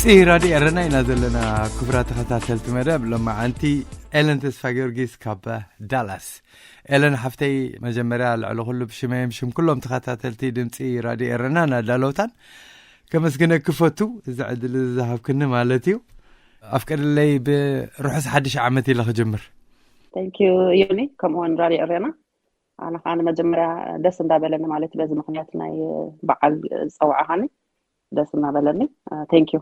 ፂ ራድዮ ኤረና ኢና ዘለና። ክቡራት ተኸታተልቲ መደብ ሎማዓንቲ፣ ኤለን ተስፋ ጊዮርጊስ ካብ ዳላስ። ኤለን ሓፍተይ፣ መጀመርያ ልዕሊ ኩሉ ብሽመይም ሽም ኩሎም ተኸታተልቲ ድምፂ ራድዮ ኤረና ናዳለውታን ከመስግነኪ ፈቱ፣ እዚ ዕድል እዚ ዝሃብክኒ ማለት እዩ። ኣፍቀድለይ፣ ብርሑስ ሓድሽ ዓመት ኢለ ክጅምር። Thank you ዮኒ፣ ከምኡ እውን ራድዮ ኤረና። ኣነ ከዓ ንመጀመርያ ደስ እንዳበለኒ ማለት እዩ፣ በዚ ምክንያት ናይ በዓል ዝፀዋዕኻኒ ደስ እናበለኒ። Thank you።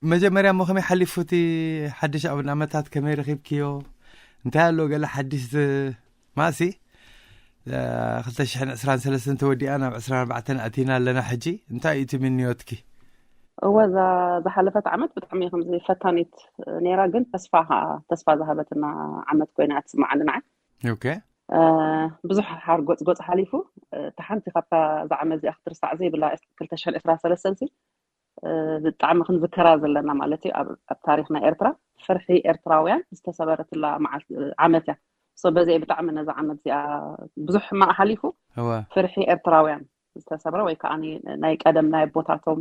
መጀመርያ እሞ ከመይ ሓሊፉ እቲ ሓድሽ ኣብ ዓመታት፣ ከመይ ረኺብክዮ? እንታይ ኣሎ ገለ ሓድሽ ዝ-፣ ማእሲ፣ እ፣ ክልተ ሽሕን ዕስራን ሰለስተን ተወዲኣ ናብ ዕስራን ኣርባዕተን ኣቲና ኣለና ሕጂ። እንታይ እዩ እቲ ምንዮትኪ? እወ፣ እዛ ዝሓለፈት ዓመት ብጣዕሚ ከምዚ ፈታኒት ነይራ፣ ግን ተስፋ ከዓ፣ ተስፋ ዝሃበትና ዓመት ኮይና እያ ትስምዓኒ ንዓይ። ኦኬ። እ፣ ብዙሕ ሓርጎጽጎጽ ሓሊፉ። እ፣ እታ ሓንቲ ካብታ እዛ ዓመት እዚኣ ክትርሳዕ ዘይብላ ክልተ ሽሕን ዕስራን ሰለስተን ሲ፣ እ፣ ብጣዕሚ ክንዝከራ ዘለና ማለት እዩ። ኣብ፣ ኣብ ታሪኽ ናይ ኤርትራ ፍርሒ ኤርትራውያን ዝተሰበረትላ መዓልቲ፣ ዓመት እያ። ሶ በዚ ብጣዕሚ ነዛ ዓመት እዚኣ ብዙሕ ሕማቕ ሓሊፉ። እወ። ፍርሒ ኤርትራውያን ዝተሰብረ ወይ ከዓ ናይ ቀደም ናይ ኣቦታቶም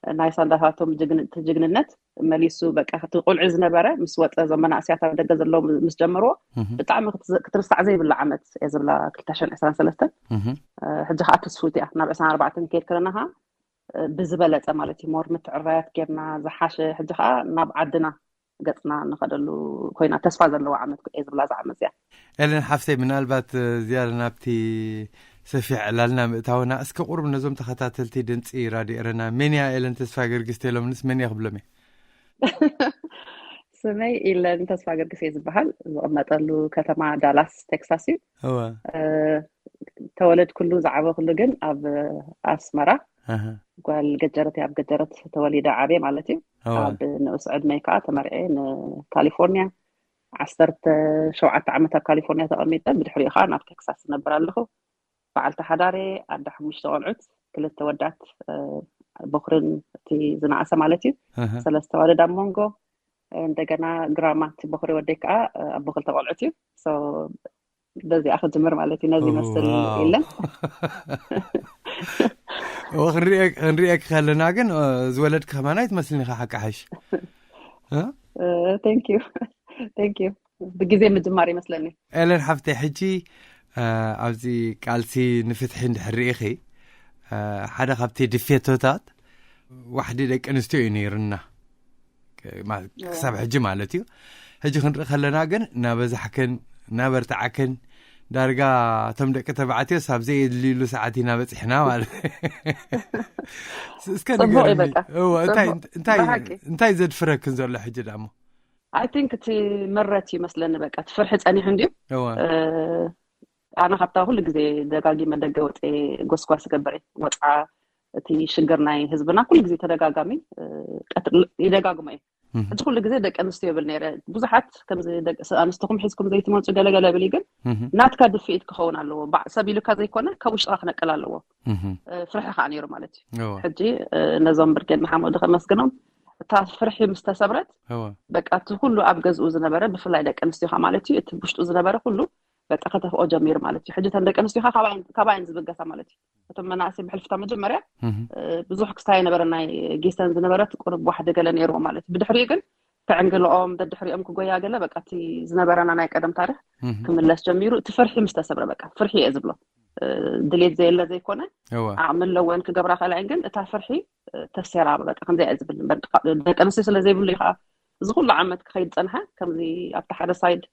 ናይ ሳንዳታቶም ጅግን-፣ እቲ ጅግንነት መሊሱ በቃ እቲ ቁልዒ ዝነበረ ምስ ወፀ፣ እዞም መናእሰያት ኣብ ደገ ዘለዉ ምስ ጀመርዎ እህ፣ ብጣዕሚ ክትዝ-፣ ክትርሳዕ ዘይብላ ዓመት እየ ዝብላ ክልተ ሽሕን ዕስራን ሰለስተን። እህ። እ፣ ሕጂ ከዓ ትስፉት እያ። ናብ ዕስራን ኣርባዕተን ከይድ ከለና ከዓ፣ እ፣ ብዝበለጸ ማለት እዩ፣ ሞር ምትዕርራያት ጌርና ዝሓሸ፣ ሕጂ ከዓ ናብ ዓድና ገጽና ንኸደሉ ኮይና ተስፋ ዘለዋ ዓመት እየ ዝብላ እዛ ዓመት እዚኣ። ኤለን ሓፍተይ፣ ምናልባት፣ እ፣ ዝያዳ ናብቲ ሰፊሕ ዕላልና ምእታውና፣ እስከ ቁሩብ ነዞም ተኸታተልቲ ድምፂ ራድዮ ኤረና፣ መን እያ ኤለን ተስፋ ጊዮርጊስ ተሎምንስ መን እያ ክብሎም እየ? ስመይ ኢለን ተስፋ ጊዮርጊስ እየ ዝበሃል። ዝቕመጠሉ ከተማ ዳላስ ቴክሳስ እዩ። እወ። እ፣ ተወለድኩሉ ዝዓበኹሉ ግን ኣብ ኣስመራ። ኣሃ። ጓል ገጀረት እየ፣ ኣብ ገጀረት ተወሊደ ዓብየ ማለት እዩ። እወ። ኣብ ንኡስ ዕድመይ ከዓ ተመርዕየ ንካሊፎርኒያ። ዓሰርተ ሸውዓተ ዓመት ኣብ ካሊፎርኒያ ተቐሚጠ፣ ብድሕሪኡ ከዓ ናብ ቴክሳስ ዝነብር ኣለኹ። በዓልቲ ሓዳር እየ፣ ኣደ ሓሙሽተ ቆልዑት፣ ክልተ ወዳት፣ እ፣ በኹርን እቲ ዝነኣሰ ማለት እዩ። ኣሃ። ሰለስተ ኣዋልድ ኣብ መንጎ። እንደገና ግራማ፣ እቲ በኹሪ ወደይ ከዓ፣ እ፣ ኣቦ ክልተ ቆልዑት እዩ። ሶ በዚኣ ክጅምር ማለት እዩ። ነዚ ይመስል ዋው። የለን። እወ፣ ክንሪኤ-፣ ክንሪኤክ ከለና ግን፣ እ፣ ዝወለድክ ከማን ኣይትመስልን ኢኻ፣ ሓቂ ሓሽ። እ? ቴንክ ዩ። ቴንክ ዩ። ብግዜ ምጅማር ይመስለኒ። ኤለን ሓፍተይ፣ ሕጂ፣ እ፣ ኣብዚ ቃልሲ ንፍትሒ እንድሕር ርኢኺ፣ እ፣ ሓደ ካብቲ ድፌቶታት ዋሕዲ ደቂ ኣንስትዮ እዩ ነይርና። ማ-፣ ክሳብ ሕጂ ማለት እዩ። ሕጂ ክንርኢ ከለና ግን እናበዛሕክን እናበርታዕክን፣ ዳርጋ እቶም ደቂ ተባዕትዮ ሳብ ዘየድልዩሉ ሰዓት ኢና በፂሕና ማለት። እስከ ጽቡቕ እዩ ንገርኒ። በቃ። እወ፣ እንታይ፣ ጽቡቕ። እንታይ፣ ብሓቂ። እንታይ ዘድፍረክን ዘሎ ሕጂ ዳሞ? I think እቲ ምረት ይመስለኒ፣ በቃ እቲ ፍርሒ ጸኒሑ እንድዩ። እወ። እ፣ ኣነ ካብታ ኩሉ ግዜ ደጋጊመ ደገ ወፅየ ጎስጓስ ይገብር እየ። ወፅዓ እቲ ሽግር ናይ ህዝብና ኩሉ ግዜ ተደጋጋሚ፣ እ፣ ቀትሪ ይደጋግሞ እየ። እህ። ሕጂ ኩሉ ግዜ ደቂ ኣንስትዮ ይብል ነይረ። ብዙሓት ከምዚ ደቂ ኣንስትኹም ሒዝኩም ዘይትመፁ ገለገለ ብል እዩ፣ ግን እህ። ናትካ ድፍኢት ክኸውን ኣለዎ። ባዕ-፣ ሰብ ኢሉካ ዘይኮነ ካብ ውሽጥኻ ክነቅል ኣለዎ። እህ። እ፣ ፍርሒ ከዓ ነይሩ ማለት እዩ። እወ። ሕጂ፣ እ፣ ነዞም ብርጌድ ንሓመዱ ከመስግኖም፣ እታ ፍርሒ ምስ ተሰብረት፣ እወ። በቃ እቲ ኩሉ ኣብ ገዝኡ ዝነበረ፣ ብፍላይ ደቂ ኣንስትዮኻ ማለት እዩ፣ እቲ ውሽጡ ዝነበረ ኩሉ በቃ ከተፍኦ ጀሚሩ ማለት እዩ። ሕጂ እተን ደቂ ኣንስትዮኻ ካባየን፣ ካባየን ዝብገሳ ማለት እዩ። እቶም መናእሰይ ብሕልፍታ መጀመርያ፣ እህ። እ፣ ብዙሕ ክስታይ ነበረ፣ ናይ ጌስተን ዝነበረት ቁሩብ ዋሕዲ ገለ ነይርዎ ማለት እዩ። ብድሕሪኡ ግን ተዕንግልኦም፣ ደድሕሪኦም ክጎያ ገለ፣ በቃ እቲ ዝነበረና ናይ ቀደም ታሪኽ እህ። ክምለስ ጀሚሩ። እቲ ፍርሒ ምስ ተሰብረ፣ በቃ ፍርሒ እየ ዝብሎ። እ፣ ድሌት ዘየለ ዘይኮነ፣ እወ። ዓቕሚ ኣለወን ክገብራ ከልኣን፣ ግን እታ ፍርሒ፣ እ፣ ተሰይራ፣ በቃ ከምዚኣ እየ ዝብል። እምበር ደቂ ኣንስትዮ ስለ ዘይብሉ እዩ ከዓ እዚ ኩሉ ዓመት ክኸይድ ዝጸንሐ። ከምዚ ኣብቲ ሓደ ሳይድ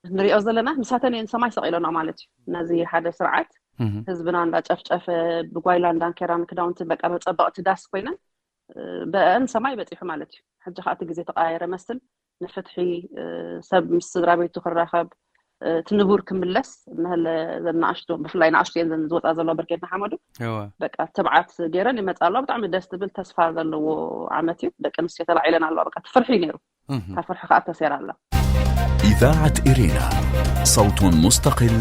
ንሪኦ ዘለና፣ ንሳተን እየን ሰማይ ሰቒሎና ማለት እዩ። ነዚ ሓደ ስርዓት እህ። ህዝብና እንዳጨፍጨፈ፣ ብጓይላን ዳንኬራን ክዳውንትን በቃ መጸበቕቲ ዳስ ኮይነን፣ እ፣ በአን ሰማይ በጺሑ ማለት እዩ። ሕጂ ከዓ እቲ ግዜ ተቐያየረ መስል፣ ንፍትሒ፣ እ፣ ሰብ ምስ ስድራ ቤቱ ክራኸብ፣ እ፣ እቲ ንቡር ክምለስ፣ እናሃለ ዘን ንኣሽቱ፣ ብፍላይ ንኣሽቱ እየን ዘን ዝወፃ ዘለዋ ብርጌድ ንሓመዱ፣ እወ። በቃ ትብዓት ገይረን ይመፃ ኣለዋ። ብጣዕሚ ደስ ትብል ተስፋ ዘለዎ ዓመት እዩ። ደቂ ኣንስትዮ ተላዒለን ኣለዋ። በቃ እቲ ፍርሒ እዩ ነይሩ። እህ። እታ ፍርሒ ከዓ ተሰይራ ኣላ። إذاعة إرينا، صوت مستقل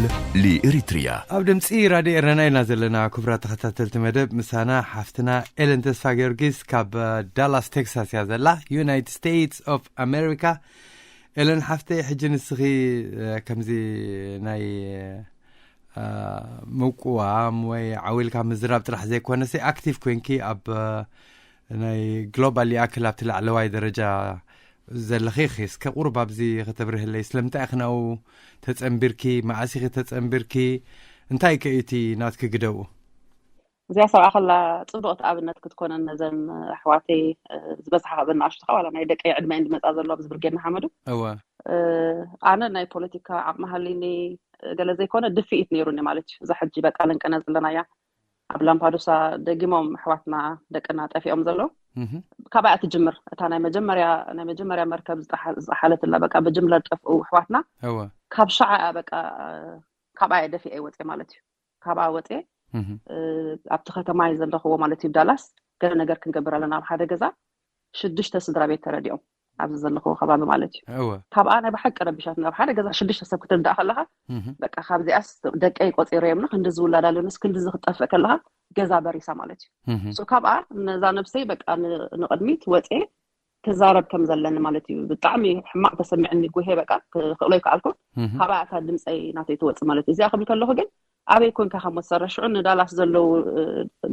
لإريتريا. ኣብ ድምፂ ራድዮ ኤረና ኢና ዘለና። ክቡራት ተኸታተልቲ መደብ፣ ምሳና ሓፍትና ኤለን ተስፋ ጊዮርጊስ ካብ፣ እ፣ ዳላስ ቴክሳስ እያ ዘላ፣ ዩናይትድ ስቴትስ ኦፍ ኣሜሪካ። ኤለን ሓፍተይ፣ ሕጂ ንስኺ፣ እ፣ ከምዚ ናይ፣ እ፣ ምቁዋም ወይ ዓው ኢልካ ምዝራብ ጥራሕ ዘይኮነሲ፣ ኣክቲቭ ኮይንኪ ኣብ፣ እ፣ ናይ ግሎባል ይኣክል ኣብቲ ላዕለዋይ ደረጃ ዘለኺ ኢኺ። እስከ ቁሩብ ኣብዚ ከተብርህለይ፣ ስለምንታይ ኢኺ ናብኡ ተጸንቢርኪ? መኣስ ኢኺ ተጸንቢርኪ? እንታይ ከ እዩ እቲ ናትኪ ግደኡ? እዚኣ ሰብኣ ከላ ጽቡቕቲ ኣብነት ክትኮነን ነዘን ኣሕዋተይ፣ እ፣ ዝበዝሓ ካብ ናእሽቱ ካብ ዋላ ናይ ደቀይ ዕድመ እየን ዝመጻ ዘለዋ፣ ብዚ ብርጌድ ንሓመዱ። እወ። እ፣ ኣነ ናይ ፖለቲካ ዓቕሚ ሃሊኒ፣ እ፣ ገለ ዘይኮነ ድፍኢት ነይሩኒ ማለት እዩ። እዛ ሕጂ በቃ ለንቀነ ዘለናያ ኣብ ላምፓዱሳ ደጊሞም ኣሕዋትና ደቅና ጠፊኦም ዘለዉ። እህ። ካብኣ ትጅምር እታ ናይ መጀመርያ ናይ መጀመርያ መርከብ ዝጠሓ- ዝጠሓለትላ፣ በቃ ብጅምላ ዝጠፍኡ ኣሕዋትና እወ። ካብ ሸዓ በቃ ካብኣ እየ ደፊአ ይወፅእ ማለት እዩ። ካብኣ ወፅእ እህ። እ፣ ኣብቲ ከተማ እዩ ዘለኽዎ ማለት እዩ። ዳላስ ገለ ነገር ክንገብር ኣለና ኣብ ሓደ ገዛ ሽዱሽተ ስድራ ቤት ተረዲኦም ኣብዚ ዘለኽዎ ከባቢ ማለት እዩ። እወ። ካብኣ ናይ ብሓቂ ረቢሻትና። ኣብ ሓደ ገዛ ሽዱሽተ ሰብ ክትርዳእ ከለኻ እህ። በቃ ካብዚኣስ ደቀይ ቆፂረዮምና ክንድዚ ውላድ ኣለንስ ክንድዚ ክትጠፍእ ከለኻ ገዛ በሪሳ ማለት እዩ። እህ። ሶ ካብኣ ነዛ ነብሰይ በቃ ን- ንቕድሚት ወፅየ ክዛረብ ከም ዘለኒ ማለት እዩ። ብጣዕሚ ሕማቕ ተሰሚዕኒ፣ ጉሄ በቃ ክኽእሎ ይከኣልኩ። እህ። ካብኣ እታ ድምፀይ ናተይ ትወፅእ ማለት እዩ። እዚኣ ክብል ከለኹ ግን ኣበይ ኮንካ ከም ወትሰርሕ ሽዑ ንዳላስ ዘለዉ እ፣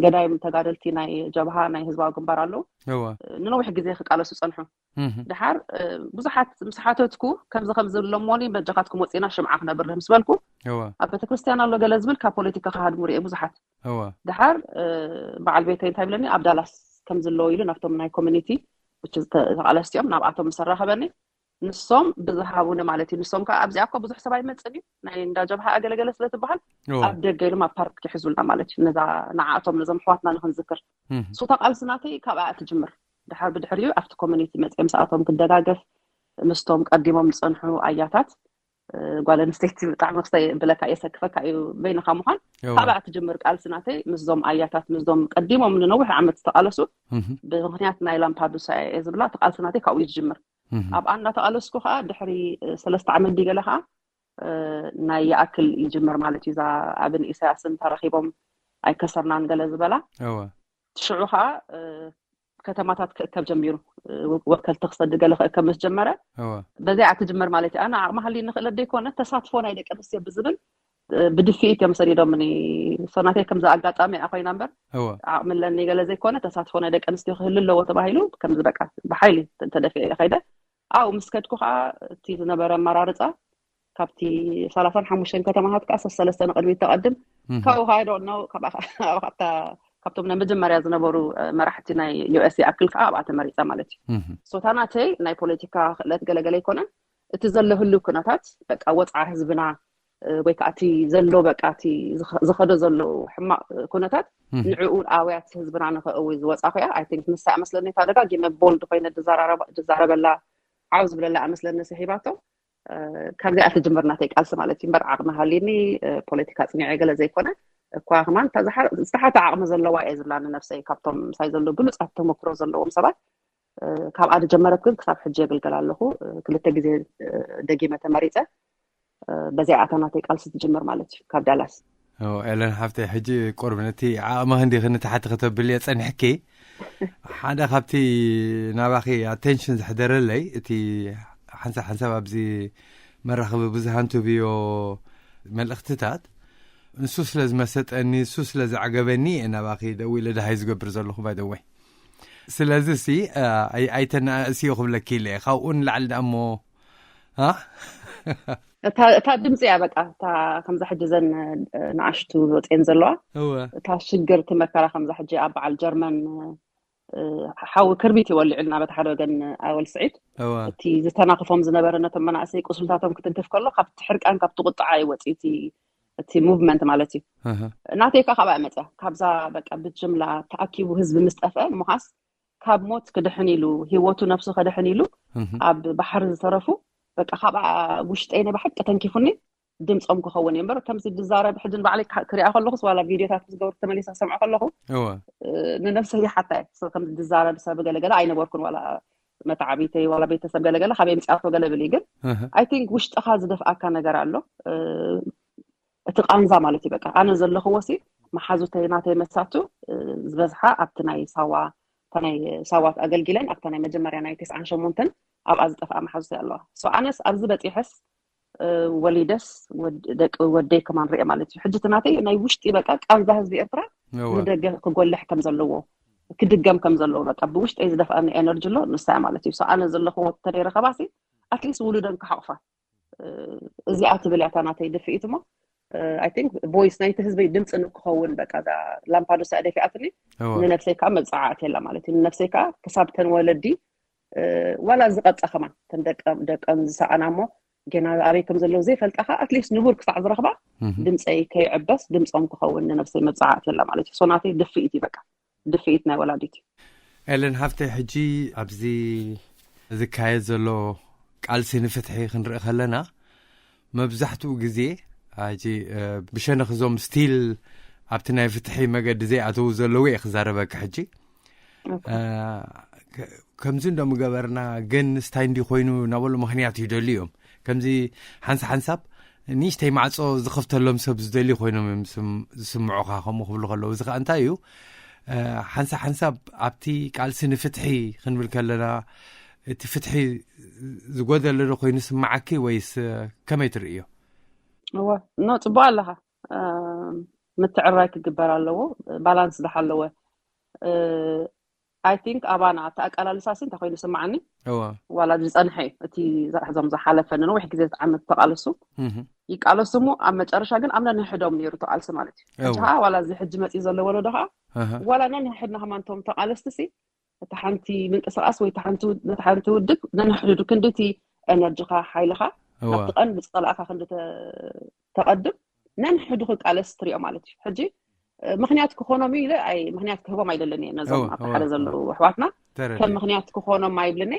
ገዳይም ተጋደልቲ ናይ ጀብሃ ናይ ህዝባዊ ግንባር ኣለዉ። እወ። እ፣ ንነዊሕ ግዜ ክቃለሱ ጸንሑ። እህ። ድሓር እ፣ ብዙሓት ምስ ሓተትኩ ከምዚ ከምዚ ኣለሞኒ በጃኻትኩም ወፂና ሽምዓ ክነብርህ ምስ በልኩ እወ። ኣብ ቤተክርስትያን ኣሎ ገለ ዝብል ካብ ፖለቲካ ክሃድሙ ርኤ ብዙሓት። እወ። ድሓር እ፣ በዓል ቤተይ እንታይ ብለኒ ኣብ ዳላስ ከም ዘለዉ ኢሉ ናብቶም ናይ ኮሚኒቲ which is ተ- ተቓለስቲ እዮም ናብኣቶም ምስ ኣራኸበኒ ንሶም ብዝሃቡኒ ማለት እዩ። ንሶም ከዓ ኣብዚኣ እኮ ብዙሕ ሰብ ኣይመፅን እዩ ናይ እንዳ ጀብሃ ኣገለገለ ስለትበሃል እወ። ኣብ ደገ ኢሎም ኣብ ፓርክ ይሕዙልና ማለት እዩ። ነዛ ንዓኣቶም ነዞም ኣሕዋትና ንክንዝክር እህ። ሶታ ቃልሲ ናተይ ካብኣ ትጅምር። ድሓር ብድሕሪኡ ኣብቲ ኮሚኒቲ መፅየ ምስኣቶም ክደጋገፍ ምስቶም ቀዲሞም ዝፀንሑ ኣያታት እ፣ ጓል ኣንስተይቲ ብጣዕሚ ክስታይ ብለካ እየ ሰክፈካ እዩ በይንኻ ምዃን እወ። ካብኣ ትጅምር ቃልሲ ናተይ ምስዞም ኣያታት ምስዞም ቀዲሞም ንነዊሕ ዓመት ዝተቃለሱ እህ። ብምክንያት ናይ ላምፓዱሳ እየ ዝብላ እቲ ቃልሲ ናተይ ካብኡ እዩ ዝጅምር። እህ። ኣብኣ እናተቃለስኩ ከዓ ድሕሪ እ፣ ሰለስተ ዓመት ድዩ ገለ ከዓ እ፣ ናይ ይኣክል ይጅምር ማለት እዩ። እዛ ኣብን ኢሳያስን ተረኺቦም ኣይከሰርናን ገለ ዝበላ እወ። ሽዑ ከዓ እ፣ ከተማታት ክእከብ ጀሚሩ። እ፣ ወከልቲ ክሰድ ገለ ክእከብ ምስ ጀመረ እወ። በዚኣ ትጅምር ማለት እዩ። ኣነ ዓቕሚ ሃልዩ ንክእለት ዘይኮነ ተሳትፎ ናይ ደቂ ኣንስትዮ ብዝብል እ፣ ብድፍኢት እዮም ሰዲዶምኒ። ሶ ናተይ ከምዚ ኣጋጣሚ እያ ኮይና እምበር እወ። ዓቕሚ ኣለኒ ገለ ዘይኮነ ተሳትፎ ናይ ደቂ ኣንስትዮ ክህሉ ኣለዎ ተባሂሉ ከምዚ በቃ ብሓይሊ ተደፊአ እየ ከይደ። ኣብኡ ምስ ከድኩ ከዓ እቲ ዝነበረ ኣመራርፃ ካብቲ ሰላሳን ሓሙሽተን ከተማታት ከዓ ሰለስተ ንቅድሚት ተቐድም። እህ። ካብኡ ከዓ ዶ ነው ካብኣ ከዓ ኣብኡ ካብታ ካብቶም ናይ መጀመርያ ዝነበሩ እ፣ መራሕቲ ናይ ዩ ኤስ ይኣክል ከዓ ኣብኣ ተመሪፀ ማለት እዩ። እህ። ሶታ ናተይ ናይ ፖለቲካ ክእለት ገለገለ ኣይኮነን። እቲ ዘሎ ህልው ኩነታት በቃ ወፅዓ ህዝብና እ፣ ወይ ከዓ እቲ ዘሎ በቃ እቲ ዝኸ- ዝኸዶ ዘሎ ሕማቕ ኩነታት እህ። ንዕኡ ኣውያት ህዝብና ንኸእዊ ዝወፃ ኮያ ኣይ ቲንክ ንሳ እያ መስለኒ እታ ደጋጊመ ቦልድ ኮይነ ዝዛራረባ- ዝዛረበላ ዓው ዝብለላ እያ መስለኒ ስሒባቶ። እ፣ ካብዚኣ ትጅምር ናተይ ቃልሲ ማለት እዩ እምበር ዓቕሚ ሃልዩኒ እ፣ ፖለቲካ ፅኒዐ ገለ ዘይኮነ እኳ ከማን እታ ዝሓ- ዝተሓተ ዓቕሚ ዘለዋ እየ ዝብላ ንነብሰይ ካብቶም ምሳይ ዘለዉ ብሉፃት ተመክሮ ዘለዎም ሰባት እ፣ ካብኣ ዝጀመረት ግን ክሳብ ሕጂ የገልገል ኣለኹ። እ፣ ክልተ ግዜ እ፣ ደጊመ ተመሪፀ እ፣ በዚኣ እታ ናተይ ቃልሲ ትጅምር ማለት እዩ ካብ ዳላስ። ኦ፣ ኤለን ሓፍተይ፣ ሕጂ ቁሩብ ነቲ ዓቕሚ ክንዲ ክንትሓቲ ከተብል እየ ጸኒሕኪ። ሓደ ካብቲ ናባኺ ኣቴንሽን ዘሕደረለይ እቲ ሓንሳብ ሓንሳብ ኣብዚ መራኸቢ ብዙሃን ትህብዮ መልእኽትታት ንሱ ስለ ዝመሰጠኒ፣ ንሱ ስለ ዘዕገበኒ እየ ናባኺ ደዊለ ደሃይ ዝገብር ዘለኹ ባይ ደወይ። ስለዚ ሲ እ፣ ኣይ- ኣይተናእስዮ ክብለኪ ኢለ እየ። ካብኡ ንላዕሊ ደኣ እሞ እ? እታ እታ ድምፂ እያ በቃ እታ ከምዛ ሕጂ ዘን እ፣ ንኣሽቱ ወፅየን ዘለዋ እወ። እታ ሽግር እቲ መከራ ከምዛ ሕጂ ኣብ በዓል ጀርመን እ፣ ሓዊ ክርቢት ይወሊዑልና በቲ ሓደ ወገን ኣወል ስዒድ እወ። እቲ ዝተናኽፎም ዝነበረ ነቶም መናእሰይ ቁስልታቶም ክትንክፍ ከሎ ካብቲ ሕርቃን ካብቲ ቁጥዓ እዩ ወፂኡ እቲ እቲ ሙቭመንት ማለት እዩ። እህ። ናተይ ከዓ ካብኣ መፅያ ካብዛ በቃ ብጅምላ ተኣኪቡ ህዝቢ ምስ ጠፍአ ምኻስ ካብ ሞት ክድሕን ኢሉ ህይወቱ ነብሱ ከድሕን ኢሉ እህ። ኣብ ባሕሪ ዝተረፉ በቃ ካብኣ ውሽጠይ ናይ ብሓቂ ተንኪፉኒ ድምፆም ክኸውን እዩ እምበር ከምዚ ዝዛረብ ሕጂ ንባዕለይ ክሪኣ ከለኹስ ዋላ ቪድዮታት ዝገብሩ ተመሊሳ ሰምዖ ከለኹ እወ። እ፣ ንነብሰይ ይሓታ እየ ሶ ከምዚ ዝዛረብ ሰብ ገለገለ ኣይነበርኩን ዋላ መተዓቢተይ ዋላ ቤተሰብ ገለገለ ካበይ ምፅኣቶ ገለ ብል እዩ ግን እህ። ኣይ ቲንክ ውሽጥኻ ዝደፍኣካ ነገር ኣሎ እ፣ እቲ ቃንዛ ማለት እዩ በቃ ኣነ ዘለኽዎ ሲ መሓዙተይ ናተይ መሳቱ እ፣ ዝበዝሓ ኣብቲ ናይ ሳዋ እታ ናይ ሳዋት ኣገልጊለን ኣብታ ናይ መጀመርያ ናይ ተስዓን ሸሞንተን ኣብኣ ዝጠፍኣ መሓዙተይ ኣለዋ ሶ ኣነስ ኣብዚ በፂሐስ እ፣ ወሊደስ ወድ- ደቂ ወደይ ከማን ርኤ ማለት እዩ ሕጂ እቲ ናተይ ናይ ውሽጢ በቃ ቃንዛ ህዝቢ ኤርትራ እወ። ንደገ ክጎልሕ ከም ዘለዎ ክድገም ከም ዘለዎ በቃ ብውሽጠይ ዝደፍኣኒ ኤነርጂ ኣሎ ንሳ ማለት እዩ። ኣነ ዘለኽዎ ተደይ ረኸባሲ ኣትሊስት ውሉደን ክሓቑፋ እዚኣ ትብል ያታ ናተይ ድፍኢት እሞ I think voice ናይቲ ህዝበይ ድምፂ ንክኸውን በቃ እዛ ላምፓዱሳ ደፊኣትኒ ንነብሰይ ከዓ መብፅዓ ኣትየላ ማለት እዩ። ንነብሰይ ከዓ ክሳብ ተን ወለዲ ዋላ ዝቐፃ ከማን ተን ደቀን ዝሰኣና እሞ ገና ኣበይ ከም ዘለዉ ዘይፈልጣ ከዓ ኣትሊስት ንቡር ክሳዕ ዝረኽባ ድምፀይ ከይዕበስ ድምፆም ክኸውን ንነብሰይ መብፅዓ ኣትየላ ማለት እዩ። ሶ ናተይ ድፍኢት እዩ በቃ ድፍኢት ናይ ወላዲት እዩ። ኤለን ሃፍተይ ሕጂ ኣብዚ ዝካየድ ዘሎ ቃልሲ ንፍትሒ ክንርኢ ከለና መብዛሕትኡ ግዜ ሕጂ ብሸነኽ እዞም ስቲል ኣብቲ ናይ ፍትሒ መገዲ ዘይኣተዉ ዘለዉ እየ ክዛረበካ ሕጂ ከምዚ እንዶ ምገበርና ግን ስታይ እንዲ ኮይኑ ናበሉ ምክንያት ይደልዩ እዮም። ከምዚ ሓንሳ ሓንሳብ ንእሽተይ ማዕፆ ዝኸፍተሎም ሰብ ዝደልዩ ኮይኖም እዮም ዝስምዑኻ ከምኡ ክብሉ ከለዉ እዚ ከዓ እንታይ እዩ ሓንሳ ሓንሳብ ኣብቲ ቃልሲ ንፍትሒ ክንብል ከለና እቲ ፍትሒ ዝጎደለ ዶ ኮይኑ ስማዓኪ ወይስ ከመይ ትርእዮ? እወ ኖ ፅቡቅ ኣለኻ። ምትዕራይ ክግበር ኣለዎ። ባላንስ ዝሓለወ I think ኣባና ኣብቲ ኣቃላልሳ ሲ እንታይ ኮይኑ ስማዓኒ እወ ዋላ ዝፀንሐ እዩ እቲ ዘሕዞም ዝሓለፈ ንነዊሕ ግዜ ዝዓመት ተቃልሱ እህ ይቃለሱ እሞ ኣብ መጨረሻ ግን ኣብ ነንሕዶም ነይሩ ተቃልሲ ማለት እዩ። ሕጂ እወ ከዓ ዋላ እዚ ሕጂ መፅኡ ዘሎ ወለዶ ከዓ ኣሃ ዋላ ነንሕድና ከማንቶም ተቃለስቲ ሲ እቲ ሓንቲ ምንቅስቃስ ወይ እቲ ሓንቲ ውድ- ነቲ ሓንቲ ውድብ ነንሕዱ ክንዲ እቲ ኤነርጂካ ሓይልካ እወ ናብቲ ቀንዲ ፀላእካ ክንዲ ተ- ተቐድም ነንሕዱ ክቃለስ ትሪኦ ማለት እዩ። ሕጂ ምክንያት ክኾኖም ኢለ ምክንያት ክህቦም ኣይደልን እየ ነዞም ኣብቲ ሓደ ዘለዉ ኣሕዋትና ከም ምክንያት ክኾኖም ኣይብልን።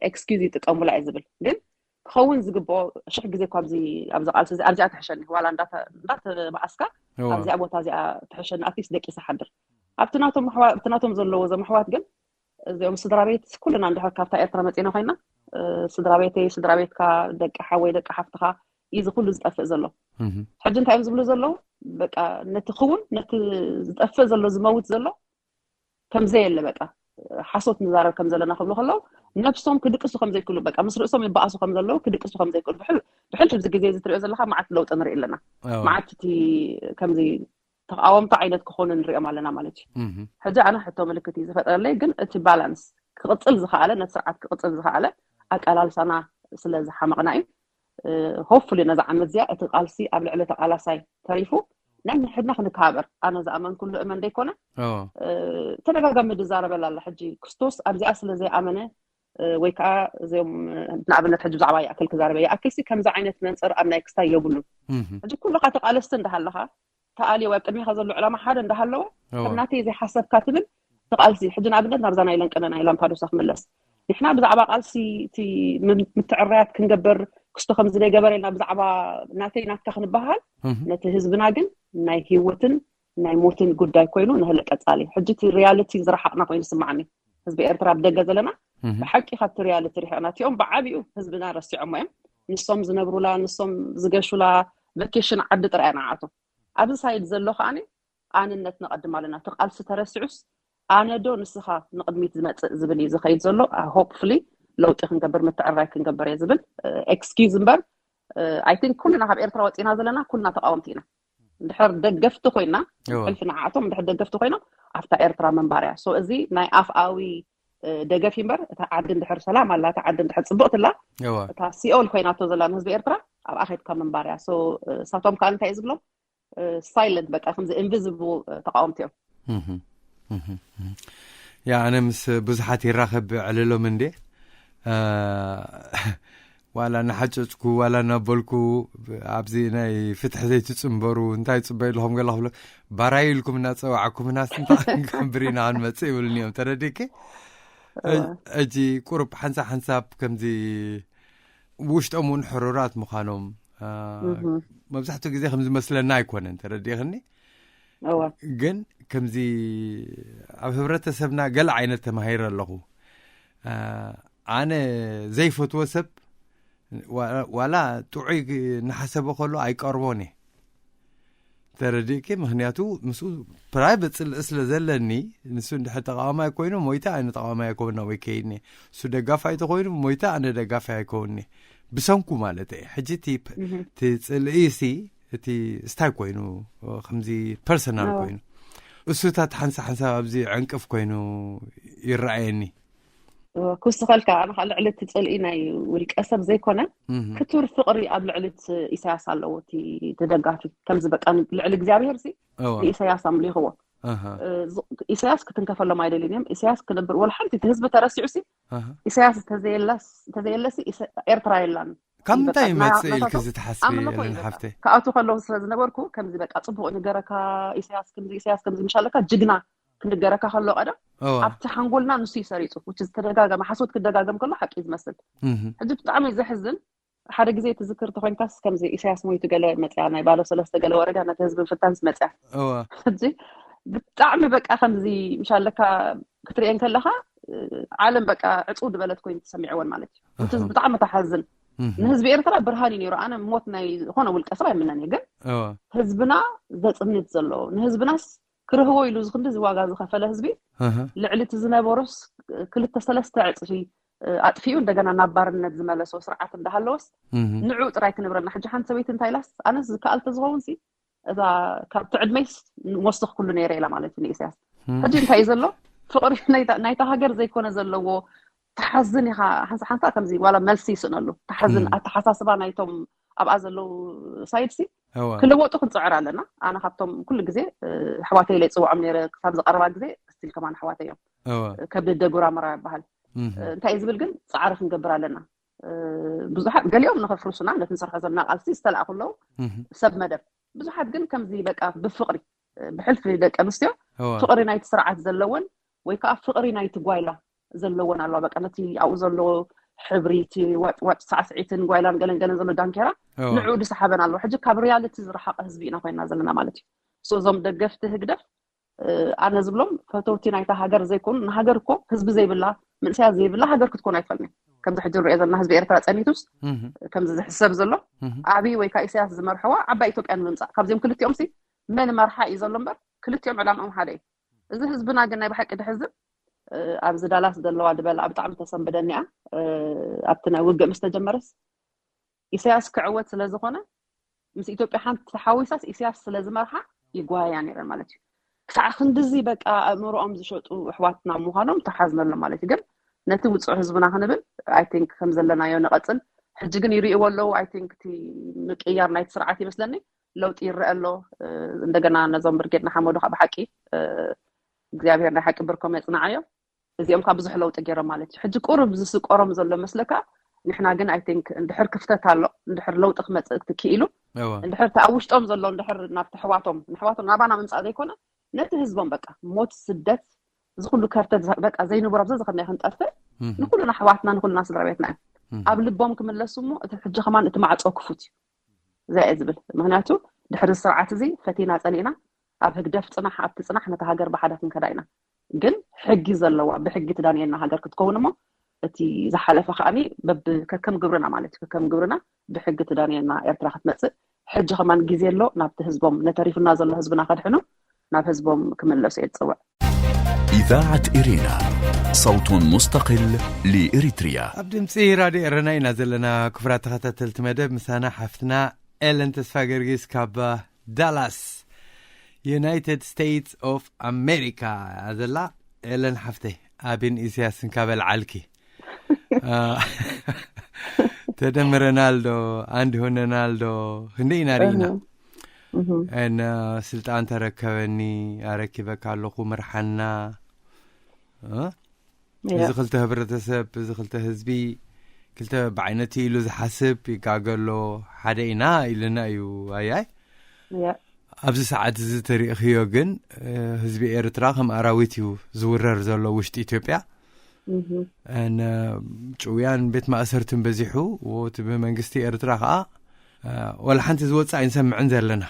ኤክስኪዝ ይጥቀሙላ እየ ዝብል ግን ክኸውን ዝግብኦ ሽሕ ግዜ እኳ ኣብዚ ኣብዚ ቃልሲ እዚ ኣብዚኣ ትሕሸኒ ዋላ እንዳተባኣስካ ኣብዚኣ ቦታ እዚኣ ትሕሸኒ ኣትሊስት ደቂሰ ሓድር ኣብቲ ናቶም ኣሕዋ- ኣብቲ ናቶም ዘለዎ እዞም ኣሕዋት ግን እዚኦም ስድራ ቤት ኩልና እንድሕር ካብታ ኤርትራ መፂና ኮይና ስድራ ቤተይ ስድራ ቤትካ ደቂ ሓወይ ደቂ ሓፍትኻ እዩ እዚ ኩሉ ዝጠፍእ ዘሎ። ሕጂ እንታይ እዮም ዝብሉ ዘለዉ በቃ ነቲ ክውን ነቲ ዝጠፍእ ዘሎ ዝመውት ዘሎ ከምዘየለ በቃ ሓሶት ንዛረብ ከም ዘለና ክብሉ ከለዉ ነብሶም ክድቅሱ ከም ዘይክእሉ በቃ ምስ ርእሶም ይበኣሱ ከም ዘለዉ ክድቅሱ ከም ዘይክእሉ ብሕል ብሕል ኣብዚ ግዜ እዚ ትሪኦ ዘለካ መዓት ለውጢ ንርኢ ኣለና። መዓት እቲ ከምዚ ተቃወምቲ ዓይነት ክኾኑ ንሪኦም ኣለና ማለት እዩ። ሕጂ ኣነ ሕቶ ምልክት እዩ ዝፈጥረለይ ግን እቲ ባላንስ ክቕፅል ዝኸኣለ ነቲ ስርዓት ክቕፅል ዝኸኣለ ኣቀላልሳና ስለ ዝሓመቕና እዩ። ሆፕፉሊ ነዛ ዓመት እዚኣ እቲ ቃልሲ ኣብ ልዕሊ ተቃላሳይ ተሪፉ ናይ ንሕድና ክንከባበር ኣነ ዝኣመንኩሉ እመን ደይኮነ ተደጋጋሚ ዝዛረበላ ኣላ ሕጂ ክርስቶስ ኣብዚኣ ስለ ዘይኣመነ ወይ ከዓ እዚኦም ንኣብነት ሕጂ ብዛዕባ ይኣክል ክዛረበ ይኣክል ሲ ከምዚ ዓይነት መንፅር ኣብ ናይ ክስታይ የብሉን። ሕጂ ኩልካ ተቃለስቲ እንዳሃለካ ተኣልዮ ኣብ ቅድሚካ ዘሎ ዕላማ ሓደ እንዳሃለወ ከም ናተይ ዘይሓሰብካ ትብል ተቃልሲ ሕጂ ንኣብነት ናብዛ ናይ ለንቀነ ናይ ላምፓዶሳ ክምለስ ንሕና ብዛዕባ ቃልሲ እቲ ምትዕራያት ክንገብር ክስቶ ከምዚ ዘይገበረ ኢልና ብዛዕባ ናተይ ናትካ ክንበሃል ነቲ ህዝብና ግን ናይ ህይወትን ናይ ሞትን ጉዳይ ኮይኑ ንህለ ቀፃሊ ሕጂ እቲ ሪያልቲ ዝረሓቅና ኮይኑ ስማዓኒ ህዝቢ ኤርትራ ብደገ ዘለና ብሓቂ ካብቲ ሪያልቲ ርሒቅና እቲኦም ብዓብኡ ህዝብና ረሲዖሞ እዮም ንሶም ዝነብሩላ ንሶም ዝገሹላ ቨኬሽን ዓዲ ጥራይ ንዓቱ ኣብዚ ሳይድ ዘሎ ከዓኒ ኣንነት ነቐድም ኣለና እቲ ቃልሲ ተረሲዑስ ኣነ ዶ ንስኻ ንቕድሚት ዝመፅእ ዝብል እዩ ዝኸይድ ዘሎ ሆፕፉሊ ለውጢ ክንገብር ምትዕራይ ክንገብር እየ ዝብል ኤክስኪዝ እምበር I think ኩልና ካብ ኤርትራ ወፂና ዘለና ኩልና ተቃወምቲ ኢና እንድሕር ደገፍቲ ኮይና ሕልፊ ንዓኣቶም እንድሕር ደገፍቲ ኮይኖም ኣብታ ኤርትራ ምንባር እያ so እዚ ናይ ኣፍኣዊ ደገፍ እምበር እታ ዓዲ እንድሕር ሰላም ኣላ እታ ዓዲ እንድሕር ፅብቕቲ ኣላ እታ ሲኦል ኮይናቶ ዘላ ንህዝቢ ኤርትራ ኣብኣ ከድካ ምንባር እያ so ሳቶም ከዓ እንታይ እዩ ዝብሎም ሳይለንት በቃ ከምዚ ኢንቪዚብል ተቃወምቲ እዮም ያ ኣነ ምስ ብዙሓት ይራኸብ ዕልሎም እንዴ ዋላ እናሓጨጭኩ ዋላ እናበልኩ ኣብዚ ናይ ፍትሒ ዘይትፅንበሩ እንታይ ፅበዩ ኣለኹም ገላ ክብሎ ባራዩ ኢልኩም እናፀዋዕኩምና ስንታ ክንገብር ኢና ክንመፅእ ይብሉኒ እዮም ተረዲእኪ እጂ ቁሩብ ሓንሳብ ሓንሳብ ከምዚ ውሽጦም እውን ሕሩራት ምዃኖም መብዛሕትኡ ግዜ ከም ዝመስለና ኣይኮነን ተረዲእኽኒ ግን ከምዚ ኣብ ህብረተሰብና ገለ ዓይነት ተማሂረ ኣለኹ ኣነ ዘይፈትዎ ሰብ ዋላ ጥዑይ እናሓሰበ ከሎ ኣይቀርቦን እየ ተረዲእኪ ምክንያቱ ምስኡ ፕራይቨት ፅልኢ ስለ ዘለኒ ንሱ እንድሕር ተቃዋማይ ኮይኑ ሞይታ ኣነ ተቃዋማይ ኣይከውና ወይ ከይኒ እሱ ደጋፋይ ተኮይኑ ሞይታ ኣነ ደጋፋይ ኣይከውኒ ብሰንኩ ማለት እየ ሕጂ እቲ ፅልኢ ሲ እቲ ስታይ ኮይኑ ከምዚ ፐርሰናል ኮይኑ እሱታት ሓንሳ ሓንሳብ ኣብዚ ዕንቅፍ ኮይኑ ይረኣየኒ። ክውስኸልካ ኣነ ከዓ ልዕሊ እቲ ፅልኢ ናይ ውልቀ ሰብ ዘይኮነ፣ ክቱር ፍቕሪ ኣብ ልዕሊ እቲ ኢሳያስ ኣለዎ። እቲ ተደጋፊ ከምዚ በቃ ልዕሊ እግዚኣብሄር ሲ ኢሳያስ ኣምሊኽዎ። ኢሳያስ ክትንከፈሎም ኣይደልን እዮም። ኢሳያስ ክነብር ወላ ሓንቲ እቲ ህዝቢ ተረሲዑ ሲ ኢሳያስ እንተዘየለ ሲ ኤርትራ የላን። ካብ ምንታይ ይመፅእ ኢልክ እዚ ትሓስቢ? ለን ሓፍተይ፣ ክኣቱ ከለዉ ስለ ዝነበርኩ ከምዚ በቃ ፅቡቅ ንገረካ፣ ኢሳያስ ከምዚ ኢሳያስ ከምዚ ምሻለካ ጅግና ክንገረካ ከሎ ቀደም ኣብቲ ሓንጎልና ንሱ ይሰሪፁ። ዝተደጋገመ ሓሶት ክደጋገም ከሎ ሓቂ ዝመስል። ሕጂ ብጣዕሚ ዘሕዝን፣ ሓደ ግዜ ትዝክር ተኮይንካስ ከምዚ ኢሳያስ ሞይቱ ገለ መፅያ ናይ ባለ ሰለስተ ገለ ወረዳ ነቲ ህዝቢ ፍታንስ መፅያ። ሕጂ ብጣዕሚ በቃ ከምዚ ምሻለካ ክትርእየን ከለካ ዓለም በቃ ዕፅው ድበለት ኮይኑ ተሰሚዕወን ማለት እዩ። እቲ ብጣዕሚ ተሓዝን። ንህዝቢ ኤርትራ ብርሃን እዩ ነይሩ። ኣነ ሞት ናይ ዝኾነ ውልቀ ሰብ ኣይምነን እየ፣ ግን ህዝብና ዘፅንት ዘሎ፣ ንህዝብናስ ክርህዎ ኢሉ ዝክንዲ ዝዋጋ ዝኸፈለ ህዝቢ ልዕሊ እቲ ዝነበሮስ ክልተ ሰለስተ ዕፅፊ ኣጥፊኡ እንደገና ናብ ባርነት ዝመለሶ ስርዓት እንዳሃለወስ ንዑ ጥራይ ክንብረና። ሕጂ ሓንቲ ሰበይቲ እንታይ ኢላስ ኣነስ ዝከኣል ተዝኸውን ሲ እዛ ካብቲ ዕድመይስ ንወስኽ ኩሉ ነይረ ኢላ ማለት እዩ ንኢሳያስ። ሕጂ እንታይ እዩ ዘሎ? ፍቕሪ ናይታ ሃገር ዘይኮነ ዘለዎ ተሓዝን ኢኻ። ሓንሳ ሓንሳ ከምዚ ዋላ መልሲ ይስእነሉ ተሓዝን ኣተሓሳስባ ናይቶም ኣብኣ ዘለዉ ሳይድ ሲ ክልወጡ ክንፅዕር ኣለና። ኣነ ካብቶም ኩሉ ግዜ ኣሕዋተይ ኢለ ይፅውዖም ነይረ። ክሳብ ዝቀረባ ግዜ ስቲል ከማን ኣሕዋተይ እዮም። ከብዲ ደጉራ መራ ይበሃል። እንታይ እዩ ዝብል ግን ፃዕሪ ክንገብር ኣለና። ብዙሓት ገሊኦም ንኸፍርሱና ነቲ ንሰርሖ ዘለና ቃልሲ ዝተላእኩ ኣለዉ ሰብ መደብ። ብዙሓት ግን ከምዚ በቃ ብፍቕሪ ብሕልፊ ደቂ ኣንስትዮ ፍቕሪ ናይቲ ስርዓት ዘለወን ወይ ከዓ ፍቕሪ ናይቲ ጓይላ ዘለወን ኣለዋ። በቃ ነቲ ኣብኡ ዘሎ ሕብሪ እቲ ዋጭዋጭ ሳዕስዒትን ጓይላን ገለን ገለን ዘሎ ዳንኬራ ንዕኡ ድሰሓበን ኣለዎ። ሕጂ ካብ ሪያልቲ ዝረሓቐ ህዝቢ ኢና ኮይና ዘለና ማለት እዩ። እዞም ደገፍቲ ህግደፍ ኣነ ዝብሎም ፈተውቲ ናይታ ሃገር ዘይኮኑ፣ ንሃገር እኮ ህዝቢ ዘይብላ፣ መንእሰያት ዘይብላ ሃገር ክትኮን ኣይትኽእልን። ከምዚ ሕጂ ንሪኦ ዘለና ህዝቢ ኤርትራ ጸኒቱስ ከምዚ ዝሕሰብ ዘሎ ኣብይ ወይ ከዓ ኢሳያስ ዝመርሕዋ ዓባይ ኢትዮጵያ ንምምጻእ ካብዚኦም ክልቲኦም ሲ መን መርሓ እዩ ዘሎ እምበር ክልቲኦም ዕላምኦም ሓደ እዩ። እዚ ህዝብና ግን ናይ ብሓቂ ድሕዝን ኣብዚ ዳላስ ዘለዋ ድበላ ብጣዕሚ ተሰንብደኒ እያ። ኣብቲ ናይ ውግእ ምስ ተጀመረስ ኢሳያስ ክዕወት ስለ ዝኾነ ምስ ኢትዮጵያ ሓንቲ ተሓዊሳስ ኢሳያስ ስለ ዝመርሓ ይጓያ ነይረን ማለት እዩ። ክሳዕ ክንድዚ በቃ ኣእምሮኦም ዝሸጡ ኣሕዋትና ምዃኖም ተሓዝነሎም ማለት እዩ። ግን ነቲ ውፁዕ ህዝብና ክንብል ኣይ ቲንክ ከም ዘለናዮ ንቐፅል። ሕጂ ግን ይርእይዎ ኣለዉ። ኣይ ቲንክ እቲ ምቅያር ናይቲ ስርዓት ይመስለኒ ለውጢ ይረአ ኣሎ። እንደገና ነዞም ብርጌድ ንሓመዱ ካብ ብሓቂ እግዚኣብሔር ናይ ሓቂ ብርኮም የፅንዓዮ። እዚኦም ካብ ብዙሕ ለውጢ ገይሮም ማለት እዩ። ሕጂ ቁሩብ ዝስቆሮም ዘሎ መስለካ። ንሕና ግን ኣይ ቲንክ እንድሕር ክፍተት ኣሎ፣ እንድሕር ለውጢ ክመፅእ ክኢሉ፣ እንድሕር እቲ ኣብ ውሽጦም ዘሎ እንድሕር ናብ ተሕዋቶም ንሕዋቶም ናባና ምምፃእ ዘይኮነ ነቲ ህዝቦም በቃ ሞት፣ ስደት፣ እዚ ኩሉ ከርተት በቃ ዘይንቡር ኣብዚ ዝኸድና ክንጠፍእ ንኩሉና ኣሕዋትና ንኩሉና ስድራ ቤትና እዮም። ኣብ ልቦም ክምለሱ እሞ እቲ ሕጂ ከማን እቲ ማዕፆ ክፉት እዩ። እዚኣ እየ ዝብል። ምክንያቱ ድሕሪ ስርዓት እዚ ፈቲና ፀኒእና ኣብ ህግደፍ ፅናሕ ኣብቲ ፅናሕ ነታ ሃገር ብሓደ ክንከዳ ኢና። ግን ሕጊ ዘለዋ ብሕጊ ትዳንየና ሃገር ክትከውን እሞ እቲ ዝሓለፈ ከዓኒ በብ ከከም ግብርና ማለት እዩ ከከም ግብርና ብሕጊ ትዳንየና ኤርትራ ክትመፅእ ሕጂ ከማን ግዜ ኣሎ። ናብቲ ህዝቦም ነተሪፉና ዘሎ ህዝብና ከድሕኑ ናብ ህዝቦም ክምለሱ እየ ዝፅውዕ። إذاعة إرينا، صوت مستقل لإريتريا. ኣብ ድምፂ ራድዮ ኤረና ኢና ዘለና። ክቡራት ተኸታተልቲ መደብ ምሳና ሓፍትና ኤለን ተስፋ ገርጊስ ካብ ዳላስ ዩናይትድ ስቴትስ ኦፍ ኣሜሪካ ዘላ። ኤለን ሓፍተይ ኣቢን ኢሳያስን ካበልዓልኪ ተደምረናል ዶ? ኣንድ ሆነናል ዶ? ክንደይ ኢና ርኢና። እና ስልጣን ተረከበኒ፣ ኣረኪበካ ኣለኹ፣ ምርሓና። እዚ ክልተ ህብረተሰብ፣ እዚ ክልተ ህዝቢ፣ ክልተ ብዓይነቱ ኢሉ ዝሓስብ ይጋገሎ ሓደ ኢና ኢልና እዩ። ኣያይ ኣብዚ ሰዓት እዚ ተሪእኽዮ ግን ህዝቢ ኤርትራ ከም ኣራዊት እዩ ዝውረር ዘሎ ውሽጢ ኢትዮጵያ። ጭውያን ቤት ማእሰርትን በዚሑ፣ እቲ ብመንግስቲ ኤርትራ ከዓ ወላ ሓንቲ ዝወፅእ ኣይንሰምዕን ዘለና።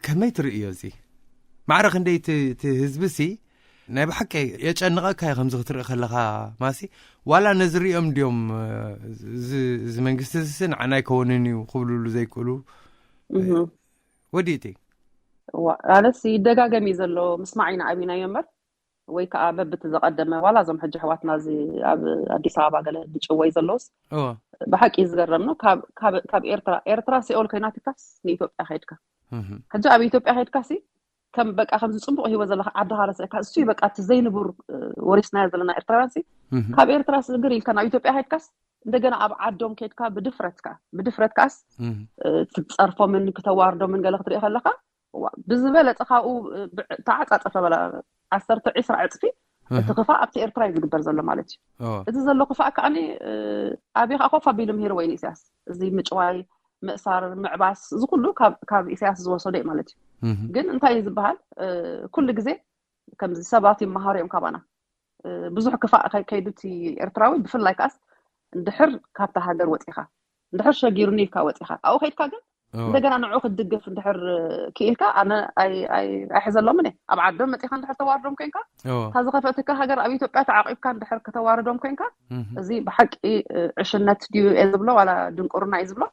ከመይ ትርእዮ እዚ? ማዕረ ክንደይ እቲ ህዝቢ ሲ ናይ ብሓቂ የጨንቐካ እዩ ከምዚ ክትርኢ ከለኻ። ማሲ ዋላ ነዚ ሪኦም እንዲዮም እዚ መንግስቲ እዚ ንዓና ኣይከውንን እዩ ክብልሉ ዘይክእሉ። ወዲእቲ ኣነስ ይደጋገም እዩ ዘሎ። ምስማዕ ኢና ኣቢናዮ እምበር ወይ ከዓ በብቲ ዝቐደመ ዋላ እዞም ሕጂ ኣሕዋትና እዚ ኣብ ኣዲስ ኣበባ ገለ ዝጭወይ ዘለውስ ብሓቂ እዩ ዝገረም ነው። ካብ ኤርትራ ኤርትራ ሲኦል ኮይናትካስ ንኢትዮጵያ ከይድካ ሕጂ ኣብ ኢትዮጵያ ከይድካ ሲ ከም በቃ ከምዚ ጽቡቕ ህይወት ዘለካ ዓድኻ ረሲዕካ፣ እሱ እዩ በቃ እቲ ዘይንቡር፣ እ፣ ወሪስናዮ ዘለና ኤርትራውያን ሲ። ካብ ኤርትራ ስግር ኢልካ ናብ ኢትዮጵያ ከድካስ እንደገና ኣብ ዓዶም ከድካ ብድፍረትካ፣ ብድፍረትካስ፣ እ፣ ክትጸርፎምን ክተዋርዶምን ገለ ክትርኢ ከለካ፣ ዋ፣ ብዝበለጸ ካብኡ፣ እ፣ ብዕ-፣ ተዓጻጸፈ በላ ዓሰርተ ዒስራ ዕጽፊ እቲ ክፋእ ኣብቲ ኤርትራ እዩ ዝግበር ዘሎ ማለት እዩ። እቲ ዘሎ ክፋእ ከዓኒ፣ እ፣ ኣበይ ከዓ ኮፍ ኣቢሉ ምሂርዎ እዩ ንኢሳያስ። እዚ ምጭዋይ፣ ምእሳር፣ ምዕባስ፣ እዚ ኩሉ ካብ፣ ካብ ኢሳያስ ዝወሰዶ እዩ ማለት እዩ። ግን እንታይ እዩ ዝበሃል? እ፣ ኩሉ ግዜ ከምዚ ሰባት ይመሃሩ እዮም ካባና። እ፣ ብዙሕ ክፋእ ከ-፣ ከይዱ እቲ ኤርትራዊ፣ ብፍላይ ከዓስ እንድሕር ካብታ ሃገር ወፂኻ፣ እንድሕር ሸጊሩኒ ኢልካ ወፂኻ፣ ኣብኡ ከይድካ ግን እንደገና ንዑ ክትድግፍ እንድሕር ክኢልካ፣ ኣነ ኣይ-፣ ኣይ-፣ ኣይሕዘሎምን እየ። ኣብ ዓዶም መፂኻ እንድሕር ተዋርዶም ኮይንካ፣ እታ ዝኸፈእትካ ሃገር ኣብ ኢትዮጵያ ተዓቂብካ እንድሕር ከተዋርዶም ኮይንካ፣ እዚ ብሓቂ፣ እ፣ ዕሽነት ድዩ እየ ዝብሎ ዋላ ድንቁርና እዩ ዝብሎ?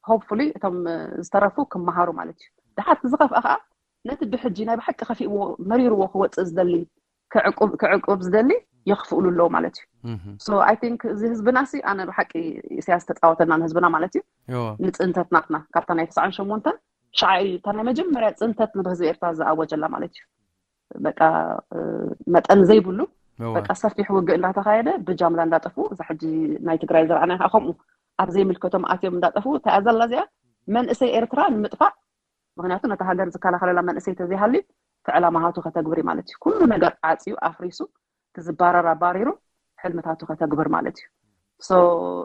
ሆፕፉሊ እቶም፣ እ፣ ዝተረፉ ክመሃሩ ማለት እዩ። ድሓር እቲ ዝኸፍአ ከዓ ነቲ ብሕጂ ናይ ብሓቂ ከፊእዎ መሪርዎ ክወፅእ ዝደሊ፣ ክዕቁብ፣ ክዕቁብ ዝደሊ የኽፍእሉ ኣለዉ ማለት እዩ። So I think እዚ ህዝብና ሲ፣ ኣነ ብሓቂ ኢሳያስ ተፃወተና ንህዝብና ማለት እዩ። ንፅንተት ናትና ካብታ ናይ ተስዓን ሸሞንተን ሻዕ እዩ እታ ናይ መጀመርያ ፅንተት ንህዝቢ ኤርትራ ዝኣወጀላ ማለት እዩ። በቃ፣ እ፣ መጠን ዘይብሉ፣ በቃ ሰፊሕ ውግእ እንዳተኻየደ ብጃምላ እንዳጠፉ፣ እዛ ሕጂ ናይ ትግራይ ዝረኣናያ ከዓ ከምኡ ኣብ ዘይምልከቶም ኣትዮም እንዳጠፉ፣ እንታይ እያ ዘላ እዚኣ? መንእሰይ ኤርትራ ንምጥፋእ። ምክንያቱ ነታ ሃገር ዝከላኸለላ መንእሰይ ተዘይሃልዩ፣ እቲ ዕላማታቱ ከተግብር እዩ ማለት እዩ። ኩሉ ነገር ዓፅዩ ኣፍሪሱ፣ እቲ ዝባረር ኣባሪሩ፣ ሕልምታቱ ከተግብር ማለት እዩ። So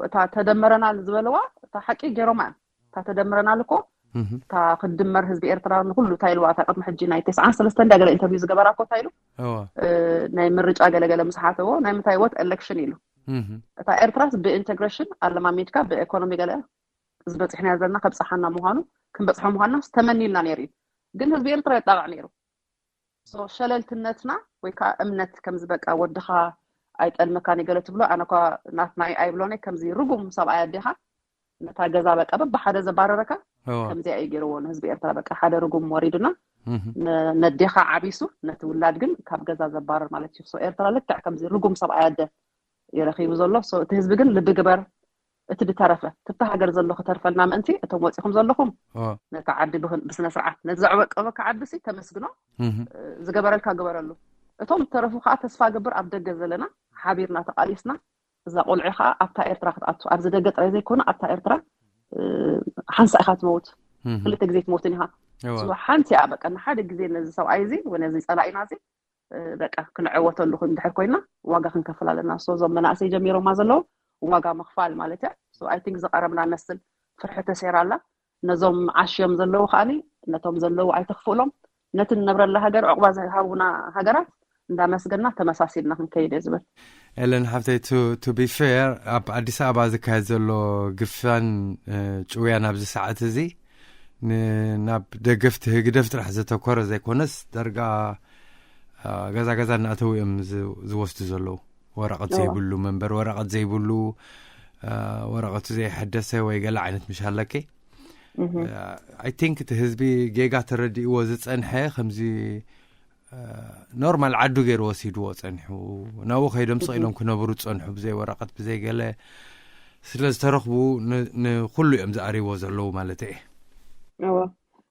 እታ ተደመረናል ዝበለዋ እታ ሓቂ ገይሮማ እዮም። እታ ተደምረናል እኮ፣ እታ ክትድመር ህዝቢ ኤርትራ ንኩሉ እንታይ ኢልዋ፣ እታ ቅድሚ ሕጂ ናይ ተስዓን ሰለስተን እንዳ ገለ ኢንተርቪው ዝገበራ እኮ እንታይ ኢሉ፣ እ፣ ናይ ምርጫ ገለገለ ምስ ሓተዎ፣ ናይ ምንታይ ወት ኤሌክሽን ኢሉ። እታ ኤርትራስ ብኢንተግሬሽን ኣለማሚድካ ብኢኮኖሚ ገለ ዝበፅሕናዮ ዘለና ከብፅሓና ምዃኑ፣ ክንበፅሖ ምዃንና ተመኒልና ነይሩ እዩ። ግን ህዝቢ ኤርትራ የጣቕዕ ነይሩ። So ሸለልትነትና ወይ ከዓ እምነት ከምዚ በቃ ወድኻ ኣይጠልመካን እዩ ገለ ትብሎ፣ ኣነ እኳ ናትናይ ኣይብሎን እየ። ከምዚ ርጉም ሰብኣይ ኣዴኻ ነታ ገዛ በቃ በብሓደ ዘባረረካ ከምዚኣ እዩ ገይርዎ ንህዝቢ ኤርትራ። በቃ ሓደ ርጉም ወሪዱና ነ-፣ ነዴኻ ዓቢሱ ነቲ ውላድ ግን ካብ ገዛ ዘባረር ማለት እዩ። So ኤርትራ ልክዕ ከምዚ ርጉም ሰብኣይ ኣደ ይረኺቡ ዘሎ። So እቲ ህዝቢ ግን ልቢ ግበር፣ እቲ ዝተረፈ ትብቲ ሃገር ዘሎ ክተርፈልና ምእንቲ እቶም ወፂኹም ዘለኹም ነቲ ዓዲ ብክን-፣ ብስነ ስርዓት ነቲ ዘዕወቀበካ ዓዲ ሲ ተመስግኖ፣ ዝገበረልካ ግበረሉ። እቶም ዝተረፉ ከዓ ተስፋ ገብር ኣብ ደገ ዘለና ሓቢርና ተቃሊስና እዛ ቆልዑ ከዓ ኣብታ ኤርትራ ክትኣቱ፣ ኣብዚ ደገ ጥራይ ዘይኮነ ኣብታ ኤርትራ፣ እ፣ ሓንሳ ኢኻ ትመውት። ክልተ ግዜ ትመውትን ኢኻ። So ሓንቲ እያ በቃ ንሓደ ግዜ ነዚ ሰብኣይ እዚ ወይ ነዚ ፀላኢና እዚ፣ እ፣ በቃ ክንዕወተሉ እንድሕር ኮይና ዋጋ ክንከፍል ኣለና። So እዞም መናእሰይ ጀሚሮማ ዘለዉ ዋጋ ምኽፋል ማለት እያ። So I think ዝቐረብና መስል ፍርሒ ተሰይራ ኣላ። ነዞም ዓሽዮም ዘለዉ ከዓኒ ነቶም ዘለዉ ኣይተኽፍእሎም። ነቲ ንነብረላ ሃገር ዕቑባ ዝሃቡና ሃገራት እንዳመስገና ተመሳሲልና ክንከይድ እየ ዝብል። ኤለን ሓፍተይ፣ to, to be fair፣ ኣብ ኣዲስ ኣበባ ዝካየድ ዘሎ ግፋን፣ እ፣ ጭውያን ኣብዚ ሰዓት እዚ ን-፣ ናብ ደገፍቲ ህግደፍ ጥራሕ ዘተኮረ ዘይኮነስ፣ ዳርጋ፣ እ፣ ገዛ ገዛ እናኣተዉ እዮም ዝ-፣ ዝወስዱ ዘለዉ። ወረቐት ዘይብሉ መንበር፣ ወረቐት ዘይብሉ፣ እ፣ ወረቐቱ ዘይሐደሰ ወይ ገለ ዓይነት ምሽ ኣለኪ። I think እቲ ህዝቢ ጌጋ ተረዲእዎ ዝጸንሐ ከምዚ፣ እ፣ ኖርማል ዓዱ ገይሩ ወሲድዎ ጸኒሑ፣ ናብኡ ከይዶም ስቕ ኢሎም ክነብሩ ዝጸንሑ ብዘይ ወረቐት ብዘይ ገለ ስለ ዝተረኽቡ ን-፣ ንኹሉ እዮም ዝኣርይዎ ዘለዉ ማለት እየ። እወ።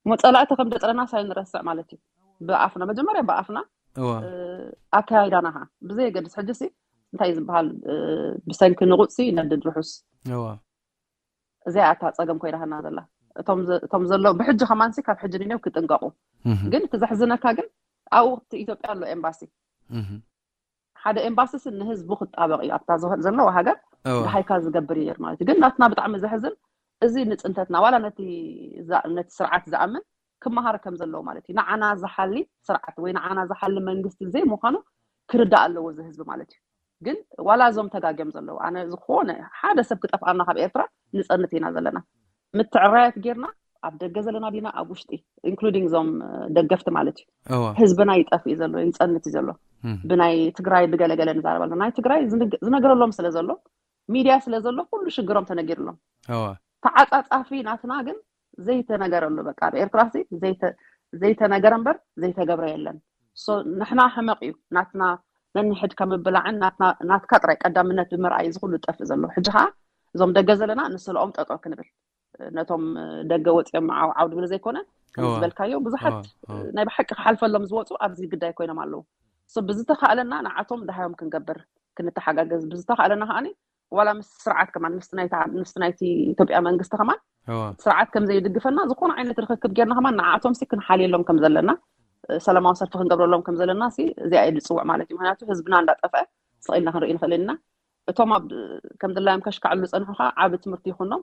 እሞ ጸላእቲ ከም ደጥረናስ ኣይንረስዕ ማለት እዩ። ብኣፍና፣ መጀመርያ ብኣፍና፣ እወ። እ፣ ኣካያይዳና ኸዓ ብዘየገድስ ሕጂ ሲ እንታይ ዝበሃል፣ እ፣ ብሰንኪ ንቑጽሲ ነድድ ርሑስ። እወ። እዚኣ እታ ጸገም ኮይናትና ዘላ። እቶም ዘ-፣ እቶም ዘለዉ ብሕጂ ከማንሲ ካብ ሕጂ ንኔው ክጥንቀቑ። ግን እቲ ዘሕዝነካ ግን ኣብኡ እቲ ኢትዮጵያ ኣሎ ኤምባሲ። ሓደ ኤምባሲ ሲ ንህዝቡ ክጣበቕ እዩ ኣብታ ዘ-፣ ዘለዋ ሃገር እወ። ደሃይካ ዝገብር እዩ ማለት እዩ። ግን ናትና ብጣዕሚ ዘሕዝን እዚ ንጽንተትና ዋላ ነቲ ዛ-፣ ነቲ ስርዓት ዝኣምን ክመሃር ከም ዘለዎ ማለት እዩ። ንዓና ዝሓሊ ስርዓት ወይ ንዓና ዝሓሊ መንግስቲ ዘይምዃኑ ክርዳእ ኣለዎ እዚ ህዝቢ ማለት እዩ። ግን ዋላ እዞም ተጋግዮም ዘለዉ፣ ኣነ ዝኾነ ሓደ ሰብ ክጠፍኣና ካብ ኤርትራ ንጸንት ኢና ዘለና። ምትዕራያት ጌርና ኣብ ደገ ዘለና ዲና ኣብ ውሽጢ፣ ኢንክሉዲንግ እዞም፣ እ፣ ደገፍቲ ማለት እዩ። እወ። ህዝብና ይጠፍእ እዩ ዘሎ፣ ይንጸንት እዩ ዘሎ። ብናይ ትግራይ ብገለገለ ንዛረብ ኣለና። ናይ ትግራይ ዝንግ-፣ ዝነገረሎም ስለ ዘሎ፣ ሚድያ ስለ ዘሎ ኩሉ ሽግሮም ተነጊርሎም። እወ። ተዓጻጻፊ ናትና ግን ዘይተነገረሉ፣ በቃ ኣብ ኤርትራ ሲ ዘይተ-፣ ዘይተነገረ እምበር ዘይተገብረ የለን። So ንሕና ሕመቕ እዩ ናትና ነንሕድካ ምብላዕን ናትና፣ ናትካ ጥራይ ቀዳምነት ብምርኣይ እዚ ኩሉ ጠፍእ ዘሎ። ሕጂ ኸዓ እዞም ደገ ዘለና ንስለኦም ጠጠው ክንብል፣ ነቶም ደገ ወፂኦም ዓው ዓው ድብል ዘይኮነ ከም ዝበልካዮ ብዙሓት ናይ ብሓቂ ክሓልፈሎም ዝወፁ ኣብዚ ግዳይ ኮይኖም ኣለዉ። ብዝተኻእለና ንዓቶም ደሃዮም ክንገብር፣ ክንተሓጋገዝ፣ ብዝተኻእለና ከዓኒ ዋላ ምስ ስርዓት ከማን ምስቲ ናይቲ ምስቲ ናይቲ ኢትዮጵያ መንግስቲ ከማን ስርዓት ከም ዘይድግፈና ዝኾነ ዓይነት ርክክብ ጌርና ከማን ንዓቶም ሲ ክንሓልየሎም ከም ዘለና፣ ሰላማዊ ሰልፊ ክንገብረሎም ከም ዘለና ሲ እዚኣ እየ ዝፅውዕ ማለት እዩ። ምክንያቱ ህዝብና እንዳጠፍአ ስቕ ኢልና ክንርኢ ንኽእል ኢና። እቶም ኣብ ከም ድላዮም ከሽካዕሉ ዝፀንሑ ከዓ ዓቢ ትምህርቲ ይኹኖም።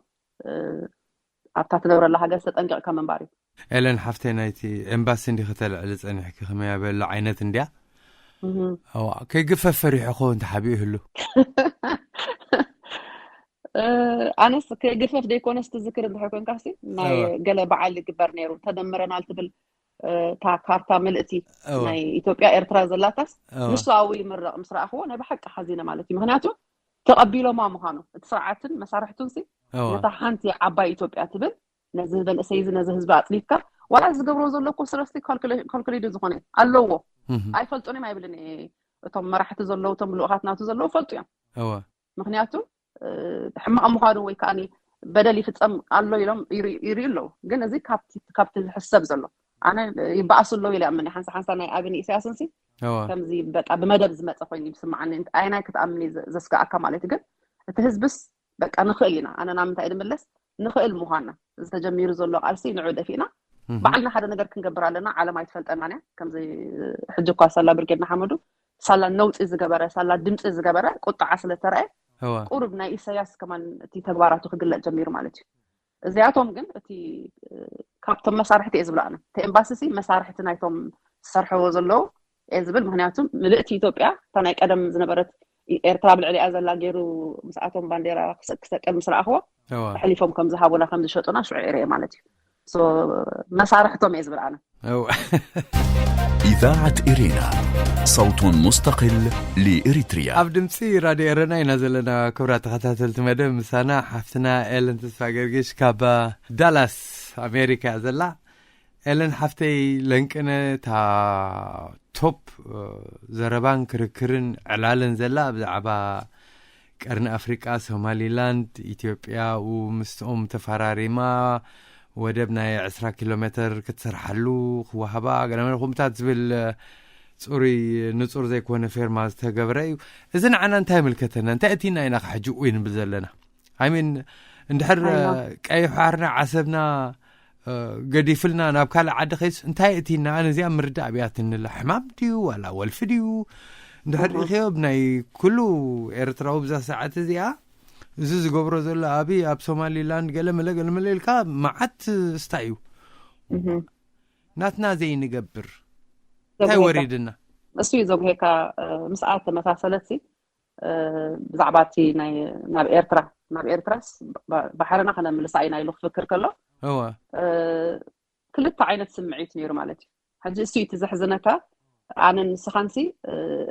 ኣብታ ትነብረላ ሃገር ተጠንቂቕካ ምንባር እዩ። ኤለን ሓፍተይ፣ ናይቲ ኤምባሲ እንዲ ከተልዕሊ ጸኒሕኪ ከመይ ኣበሎ ዓይነት እንድያ? ከይግፈፍ ፈሪሑ ኸውን ተሓቢኡ ይህሉ። ኣነስ ከይግፈፍ ዘይኮነስ ትዝክር እንድሕር ኮንካሲ ናይ ገለ በዓል ይግበር ነይሩ፣ ተደምረናል ትብል እታ ካርታ ምልእቲ ናይ ኢትዮጵያ ኤርትራ ዘላታስ ንሱ ኣብኡ ይምረቕ ምስ ረኣኽዎ ናይ ብሓቂ ሓዚነ ማለት እዩ። ምክንያቱ ተቐቢሎማ ምዃኑ እቲ ስርዓትን መሳርሕቱን ሲ ነታ ሓንቲ ዓባይ ኢትዮጵያ ትብል ነዚ መንእሰይ እዚ ነዚ ህዝቢ ኣፅሊፍካ ዋላ ዝገብሮ ዘሎ እኮ ስለስቲ ካልኩሌሽን ዝኾነ ኣለዎ። ኣይፈልጡን እዮም ኣይብልን እየ። እቶም መራሕቲ ዘለዉ እቶም ልኡኻት ናቱ ዘለዉ ፈልጡ እዮም። ምክንያቱ ሕማቕ ምዃኑ ወይ ከዓ በደል ይፍፀም ኣሎ ኢሎም ይርኢ ኣለዉ። ግን እዚ ካብቲ ዝሕሰብ ዘሎ ኣነ ይበኣሱ ኣለዉ ኢለ ኣምን። ሓንሳ ሓንሳ ናይ ኣብን ኢሳያስን ሲ ከምዚ በቃ ብመደብ ዝመፀ ኮይኑ ይስማዓኒ። ኣይናይ ክትኣምን ዘስጋኣካ ማለት ግን እቲ ህዝብስ በቃ ንኽእል ኢና። ኣነ ናብ ምንታይ ድምለስ ንኽእል ምዃንና እዚ ተጀሚሩ ዘሎ ቃልሲ ንዑ ደፊእና ባዕልና ሓደ ነገር ክንገብር ኣለና። ዓለም ኣይትፈልጠናን እያ። ከምዚ ሕጂ እኳ ሳላ ብርጌድ ንሓመዱ ሳላ ነውፂ ዝገበረ ሳላ ድምፂ ዝገበረ ቁጣዓ ስለተረኣየ ቁሩብ ናይ ኢሳያስ ከማን እቲ ተግባራቱ ክግለፅ ጀሚሩ ማለት እዩ። እዚኣቶም ግን እቲ ካብቶም መሳርሕቲ እየ ዝብላ ኣነ እቲ ኤምባሲ ሲ መሳርሕቲ ናይቶም ዝሰርሐዎ ዘለዉ እየ ዝብል። ምክንያቱ ምልእቲ ኢትዮጵያ እታ ናይ ቀደም ዝነበረት ኤርትራ ብልዕሊኣ ዘላ ገይሩ ምስኣቶም ባንዴራ ክሰቅል ምስ ረኣኽዎ ኣሕሊፎም ከም ዝሃቡና ከም ዝሸጡና ሽዑ እየ ማለት እዩ። መሳርሕቶም እየ ዝብል ኣነ። إذاعة إرينا، صوت مستقل لإريتريا. ኣብ ድምፂ ራድዮ ኤረና ኢና ዘለና። ክብራት ተኸታተልቲ መደብ ምሳና ሓፍትና ኤለን ተስፋ ገርጊሽ ካብ ዳላስ ኣሜሪካ እያ ዘላ። ኤለን ሓፍተይ ለንቅነ እታ ቶፕ ዘረባን ክርክርን ዕላልን ዘላ ብዛዕባ ቀርኒ ኣፍሪቃ፣ ሶማሊላንድ፣ ኢትዮጵያ ኡ ምስትኦም ተፈራሪማ ወደብ ናይ ዕስራ ኪሎ ሜትር ክትሰርሓሉ ክወሃባ ገለመለ ኩምታት ዝብል ፅሩይ ንፁር ዘይኮነ ፌርማ ዝተገብረ እዩ። እዚ ንዓና እንታይ ይምልከተና? እንታይ እቲና ኢና ክሕጂ እይ ንብል ዘለና? ኣይሚን እንድሕር ቀይሕ ባሕርና ዓሰብና ገዲፍልና ናብ ካልእ ዓዲ ከይስ እንታይ እቲና? ኣነ እዚኣ ምርዳእ ኣብያትንላ ሕማም ድዩ ዋላ ወልፊ ድዩ? እንድሕር ሪእኽዮ ብናይ ኩሉ ኤርትራዊ ብዛ ሰዓት እዚኣ እዚ ዝገብሮ ዘሎ ኣብይ ኣብ ሶማሊላንድ ገለመለ ገለመለ ኢልካ መዓት ስታ እዩ። ናትና ዘይንገብር እንታይ ወሪድና? እሱ እዩ ዘጉሄካ። ምስኣ ተመሳሰለት ሲ ብዛዕባ እቲ ናይ ናብ ኤርትራ ናብ ኤርትራስ ባሕርና ከነምልሳ ኢና ኢሉ ክፍክር ከሎ ክልተ ዓይነት ስምዒት ነይሩ ማለት እዩ። ሕጂ እሱ እቲ ዘሕዝነካ ኣነ ንስኻንሲ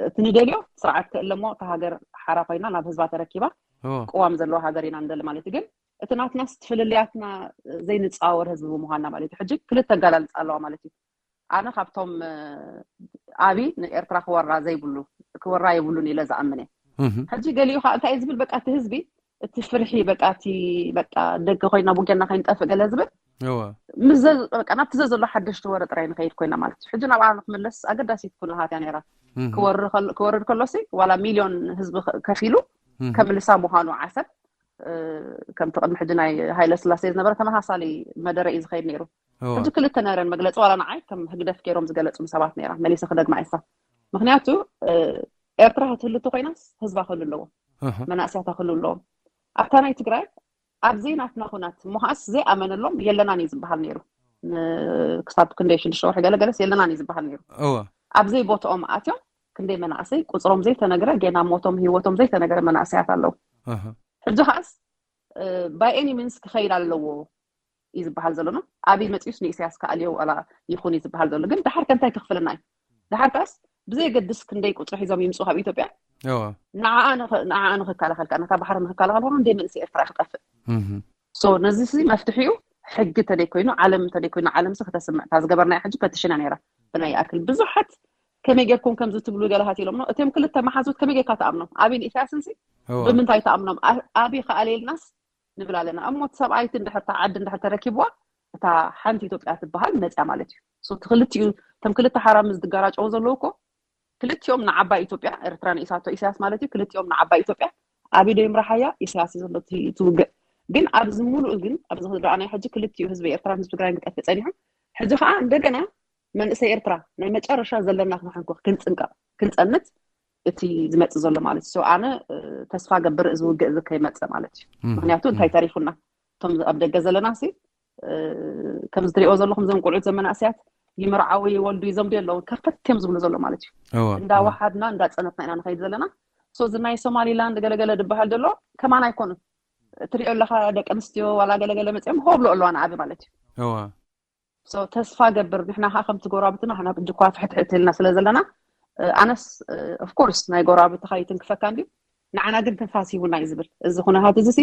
እቲ ንደልዮ ስርዓት ክእለሞ እታ ሃገር ሓራ ኮይና ናብ ህዝባ ተረኪባ ቅዋም ዘለዎ ሃገር ኢና ንደሊ ማለት እዩ። ግን እቲ ናትናስ እቲ ፍልልያትና ዘይንፃወር ህዝቢ ብምዃንና ማለት እዩ። ሕጂ ክልተ ኣጋላልፃ ኣለዋ ማለት እዩ። ኣነ ካብቶም ኣብይ ንኤርትራ ክወራ ዘይብሉ ክወራ የብሉን ኢለ ዝኣምን እየ። ሕጂ ገሊኡ ከዓ እንታይ እዩ ዝብል በቃ እቲ ህዝቢ እቲ ፍርሒ በቃ እቲ በቃ ደገ ኮይና ውግያና ከይንጠፍእ ገለ ዝብል ምስ ዘ- በቃ ናብቲ ዘዘሎ ሓደሽቲ ወረ ጥራይ ንኸይድ ኮይና ማለት እዩ። ሕጂ ናብኣ ንክምለስ ኣገዳሲት ኩነታት እያ ነይራ። ክወሪ ከሎ- ክወርድ ከሎሲ ዋላ ሚልዮን ህዝቢ ከ- ከፊሉ ከምልሳ ምዃኑ ዓሰብ ከምቲ ቅድሚ ሕጂ ናይ ሃይለ ስላሴ ዝነበረ ተመሳሳሊ መደረ እዩ ዝኸይድ ነይሩ። ሕጂ ክልተ ነረን መግለፂ ዋላ ንዓይ ከም ህግደፍ ገይሮም ዝገለፁም ሰባት ነይራ መሊሰ ክደግማ እየ። ምክንያቱ ኤርትራ ክትህሉ እንተኮይናስ ህዝባ ክህሉ ኣለዎ፣ መናእሰያታ ክህሉ ኣለዎም። ኣብታ ናይ ትግራይ ኣብዘይ ናትና ኩናት እሞ ከዓስ ዘይኣመነሎም የለናን እዩ ዝበሃል ነይሩ። ክሳብ ክንደይ ሽዱሽተ ወርሒ ገለገለስ የለናን እዩ ዝበሃል ነይሩ። ኣብዘይ ቦትኦም ኣትዮም ክንደይ መናእሰይ ቁፅሮም ዘይተነግረ ጌና ሞቶም ህይወቶም ዘይተነግረ መናእሰያት ኣለዉ። ሕጂ ከዓስ ባይ ኤኒ ሚንስ ክኸይድ ኣለዎ እዩ ዝበሃል ዘሎና። ኣብይ መፂኡስ ንኢሳያስ ክኣልዮ ዋላ ይኹን እዩ ዝበሃል ዘሎ። ግን ደሓር ከ እንታይ ክኽፍልና እዩ? ደሓር ከኣስ ብዘየገድስ ክንደይ ቁፅሪ ሒዞም ይምፁ ካብ ኢትዮጵያ ንዓኣ ንኸ- ንዓኣ ንኽከላኸል ከኣ ነታ ባሕሪ ንኽከላኸል ሆኖ እንደ መንእሰይ ኤርትራ ክጠፍእ። ሶ ነዚ ሲ መፍትሒኡ ሕጊ እንተደይ ኮይኑ ዓለም እንተደይ ኮይኑ ዓለም ሲ ክተስምዕ እታ ዝገበርናያ ሕጂ ፐቲሽን እያ ነይራ። ብናይ ይኣክል ብዙሓት ከመይ ጌርኩም ከምዚ ትብሉ ገለሃት ኢሎምና። እቲም ክልተ መሓዙት ከመይ ጌርካ ትኣምኖም? ኣብይን ኢሳያስን ሲ ብምንታይ ትኣምኖም? ኣ- ኣብይ ከኣልየልናስ ንብል ኣለና። እሞ እቲ ሰብኣይቲ እንድሕር እታ ዓዲ እንድሕር ተረኪብዋ እታ ሓንቲ ኢትዮጵያ ትበሃል መፅያ ማለት እዩ። So እቲ ክልቲኡ፣ እቶም ክልተ ሓራ ምስ ዝጋራጨው ዘለዉ እኮ ክልቲኦም ንዓባይ ኢትዮጵያ፣ ኤርትራ ንኢሳቶ ኢሳያስ ማለት እዩ፣ ክልቲኦም ንዓባይ ኢትዮጵያ ኣበይ ዶ ይምራሓያ? ኢሳያስ እዩ ዘሎ እቲ ውግእ። ግን ኣብዚ ሙሉእ ግን ኣብዚ ዝረኣናዮ ሕጂ ክልቲኡ ህዝቢ ኤርትራን ህዝቢ ትግራይን ክጠፍእ ጸኒሑ። ሕጂ ከዓ እንደገና መንእሰይ ኤርትራ ናይ መጨረሻ ዘለና ክንኮን ክንጽንቀቕ ክንጸንት እቲ ዝመጽእ ዘሎ ማለት እዩ። ኣነ ተስፋ ገብር እዚ ውግእ እዚ ከይመጽእ ማለት እዩ። ምክንያቱ እንታይ ተሪፉና እቶም ኣብ ደገ ዘለና ሲ ከምዚ ትሪኦ ዘለኹም ዘም ቁልዑት ዘመናእስያት ይምርዓዊ ይወልዱ ይዘምዱ የለውን ከፈት እዮም ዝብሉ ዘሎ ማለት እዩ። እንዳወሓድና እንዳፀነትና ኢና ንኸይድ ዘለና። እዚ ናይ ሶማሊላንድ ገለገለ ድበሃል ዘሎ ከማን ኣይኮኑን። ትሪኦ ኣለኻ ደቂ ኣንስትዮ ዋላ ገለገለ መፅኦም ሆብሎ ኣለዋ ንዓቢ ማለት እዩ። ተስፋ ገብር ንሕና ከዓ ከምቲ ጎረባብትና ሕና ብድኳ ፍሕትሕት ኢልና ስለ ዘለና ኣነስ ኦፍኮርስ ናይ ጎረባብትኻ ይትንክፈካ እንዲ ንዓና ግን ትንፋስ ሂቡና እዩ ዝብል እዚ ኩነታት እዚ ሲ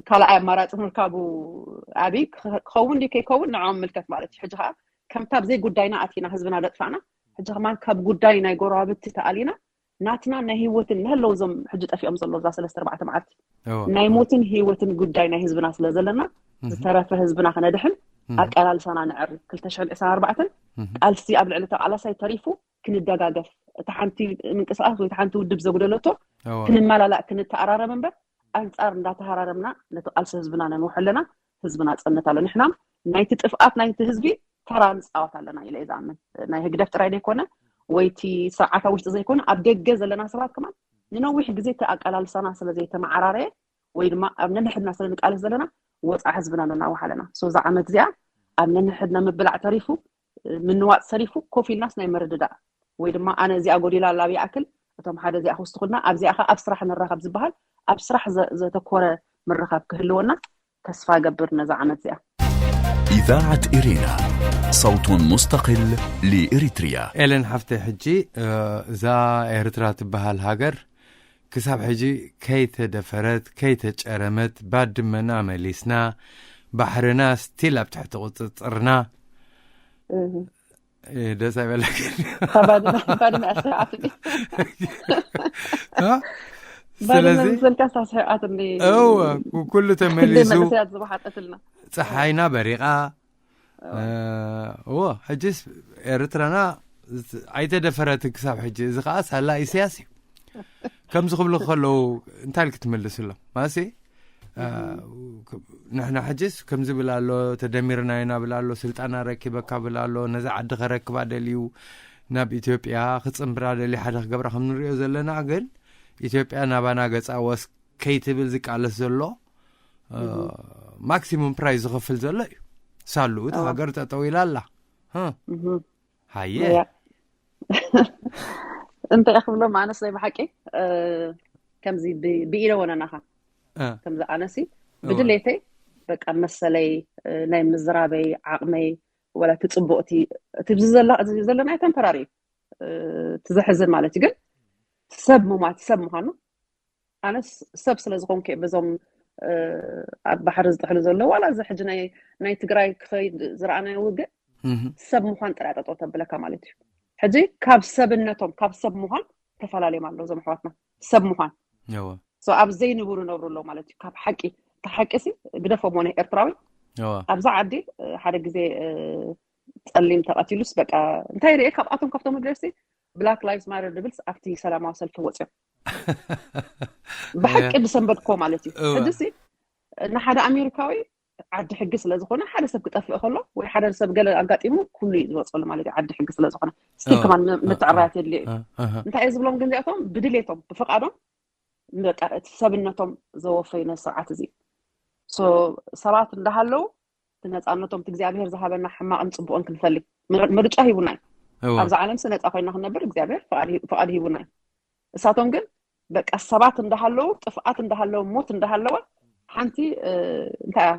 ካልኣይ ኣማራፂ ምርካቡ ኣብይ ክኸውን ድዩ ከይከውን ንዕኦም ምልከት ማለት እዩ። ሕጂ ከዓ ከምታ ብዘይ ጉዳይና ኣቲና ህዝብና ደጥፋእና ሕጂ ከማን ካብ ጉዳይ ናይ ጎረባብቲ ተኣሊና ናትና ናይ ህይወትን ንህለው እዞም ሕጂ ጠፊኦም ዘለዉ እዛ ሰለስተ ኣርባዕተ መዓልቲ ናይ ሞትን ህይወትን ጉዳይ ናይ ህዝብና ስለ ዘለና ዝተረፈ ህዝብና ክነድሕን ኣቀላልሳና ንዕሪ ክልተ ሽሕን ዕስራን ኣርባዕተን ቃልሲ ኣብ ልዕሊ ተቃላሳይ ተሪፉ ክንደጋገፍ እቲ ሓንቲ ምንቅስቃስ ወይ ሓንቲ ውድብ ዘጉደለቶ ክንመላላእ ክንተኣራረም እምበር ኣንፃር እንዳተሃራረምና ነቲ ቃልሲ ህዝብና ነንውሕ ኣለና። ህዝብና ፀነት ኣሎ። ንሕና ናይቲ ጥፍኣት ናይቲ ህዝቢ ተራ ንፃወት ኣለና ኢለ እየ ዝኣምን። ናይ ህግደፍ ጥራይ ዘይኮነ ወይቲ ስርዓት ኣብ ውሽጢ ዘይኮነ ኣብ ደገ ዘለና ሰባት ከማን ንነዊሕ ግዜ እቲ ኣቀላልሳና ስለ ዘይተመዓራረየ ወይ ድማ ኣብ ነንሕድና ስለ ንቃለስ ዘለና ወፃ ህዝብና ነናውሕ ኣለና። እዛ ዓመት እዚኣ ኣብ ነንሕድና ምብላዕ ተሪፉ ምንዋፅ ሰሪፉ ኮፍ ኢልናስ ናይ ምርድዳእ ወይ ድማ ኣነ እዚኣ ጎዲላ ኣላ ኣብ ይኣክል እቶም ሓደ እዚኣ ክውስኹልና ኣብዚኣ ከ ኣብ ስራሕ ንራኸብ ዝበሃል ኣብ ስራሕ ዘተኮረ ምርኻብ ክህልወና ተስፋ ገብር ነዛ ዓመት እዚኣ። إذاعة إرينا، صوت مستقل لإريتريا. ኤለን ሓፍተይ ሕጂ እዛ ኤርትራ ትበሃል ሃገር ክሳብ ሕጂ ከይተደፈረት ከይተጨረመት ባድመና መሊስና ባሕርና ስቲል ኣብ ትሕቲ ቁፅፅርና ደስ ኣይበለክን ባድመ ኣስሕቃትኒ ስለዚ ባድመ ምስልካ ኣስሕቃትኒ እወ ኩሉ ተመሊሱ መንእሰያት ዝወሓጠትልና ፀሓይና በሪቃ እዎ ሕጅስ ኤርትራና ኣይተደፈረትን ክሳብ ሕጂ እዚ ከዓ ሳላ ኢሳያስ እዩ ከምዚ ክብሉ ከለዉ እንታይ ክትምልስሎም ማለሲ ንሕና ሕጅስ ከምዚ ብል ኣሎ ተደሚርና ኢና ብል ኣሎ ስልጣና ረኪበካ ብል ኣሎ ነዚ ዓዲ ከረክባ ደልዩ ናብ ኢትዮጵያ ክፅንብራ ደልዩ ሓደ ክገብራ ከም ንሪኦ ዘለና ግን ኢትዮጵያ ናባና ገፃ ወስ ከይትብል ዝቃለስ ዘሎ ማክሲሙም ፕራይስ ዝኸፍል ዘሎ እዩ ሳሉ እቲ ሃገር ጠጠው ኢላ ኣላ ሃየ እንታይ ክብሎም ኣነስ ናይ ብሓቂ ከምዚ ብኢደ ወነናኻ ከምዚ ኣነሲ ብድሌተይ በቃ መሰለይ ናይ ምዝራበይ ዓቕመይ ወላ እቲ ፅቡቕቲ እቲ ዘለናዮ ተምፐራሪ እዩ ትዘሕዝን ማለት እዩ ግን ሰብ ሙማት ሰብ ምዃኑ ኣነስ ሰብ ስለ ዝኾንኩ እየ በዞም ኣብ ባሕሪ ዝጥሕሉ ዘለዉ ዋላ እዚ ሕጂ ናይ ትግራይ ክኸይድ ዝረኣናዮ ውግእ ሰብ ምዃን ጥራይ ጠጠው ተብለካ ማለት እዩ ሕጂ ካብ ሰብነቶም ካብ ሰብ ምዃን ተፈላለዮም ኣለዉ እዞም ኣሕዋትና ሰብ ምዃን ኣብ ዘይንብሩ ነብሩ ኣለዉ ማለት እዩ ካብ ሓቂ እቲ ሓቂ ሲ ግደፎሞ ናይ ኤርትራዊ ኣብዛ ዓዲ ሓደ ግዜ ፀሊም ተቐቲሉስ በቃ እንታይ ርኤ ካብኣቶም ካብቶም ህግደፍሲ ብላክ ላይቭስ ማተር ድብልስ ኣብቲ ሰላማዊ ሰልፊ ወፅዮም ብሓቂ ብሰንበድኮ ማለት እዩ ሕጂ ሲ ንሓደ ኣሜሪካዊ ዓዲ ሕጊ ስለ ዝኾነ ሓደ ሰብ ክጠፍእ ከሎ ወይ ሓደ ሰብ ገለ ኣጋጢሙ ኩሉ እዩ ዝወፀሉ ማለት እዩ ዓዲ ሕጊ ስለ ዝኾነ ስቲል ከማን ምትዕራያት የድልዮ እዩ እንታይ እየ ዝብሎም ግን እዚኣቶም ብድሌቶም ብፍቃዶም በቃ እቲ ሰብነቶም ዘወፈዩ ነዚ ስርዓት እዚ ሰባት እንዳሃለዉ እቲ ነፃነቶም እቲ እግዚኣብሄር ዝሃበና ሕማቕን ፅቡቕን ክንፈሊ ምርጫ ሂቡና እዩ ኣብዚ ዓለም ሲ ነፃ ኮይና ክንነብር እግዚኣብሄር ፍቓድ ሂቡና እዩ እሳቶም ግን በቃ ሰባት እንዳሃለዉ ጥፍኣት እንዳሃለወ ሞት እንዳሃለወ ሓንቲ እንታይ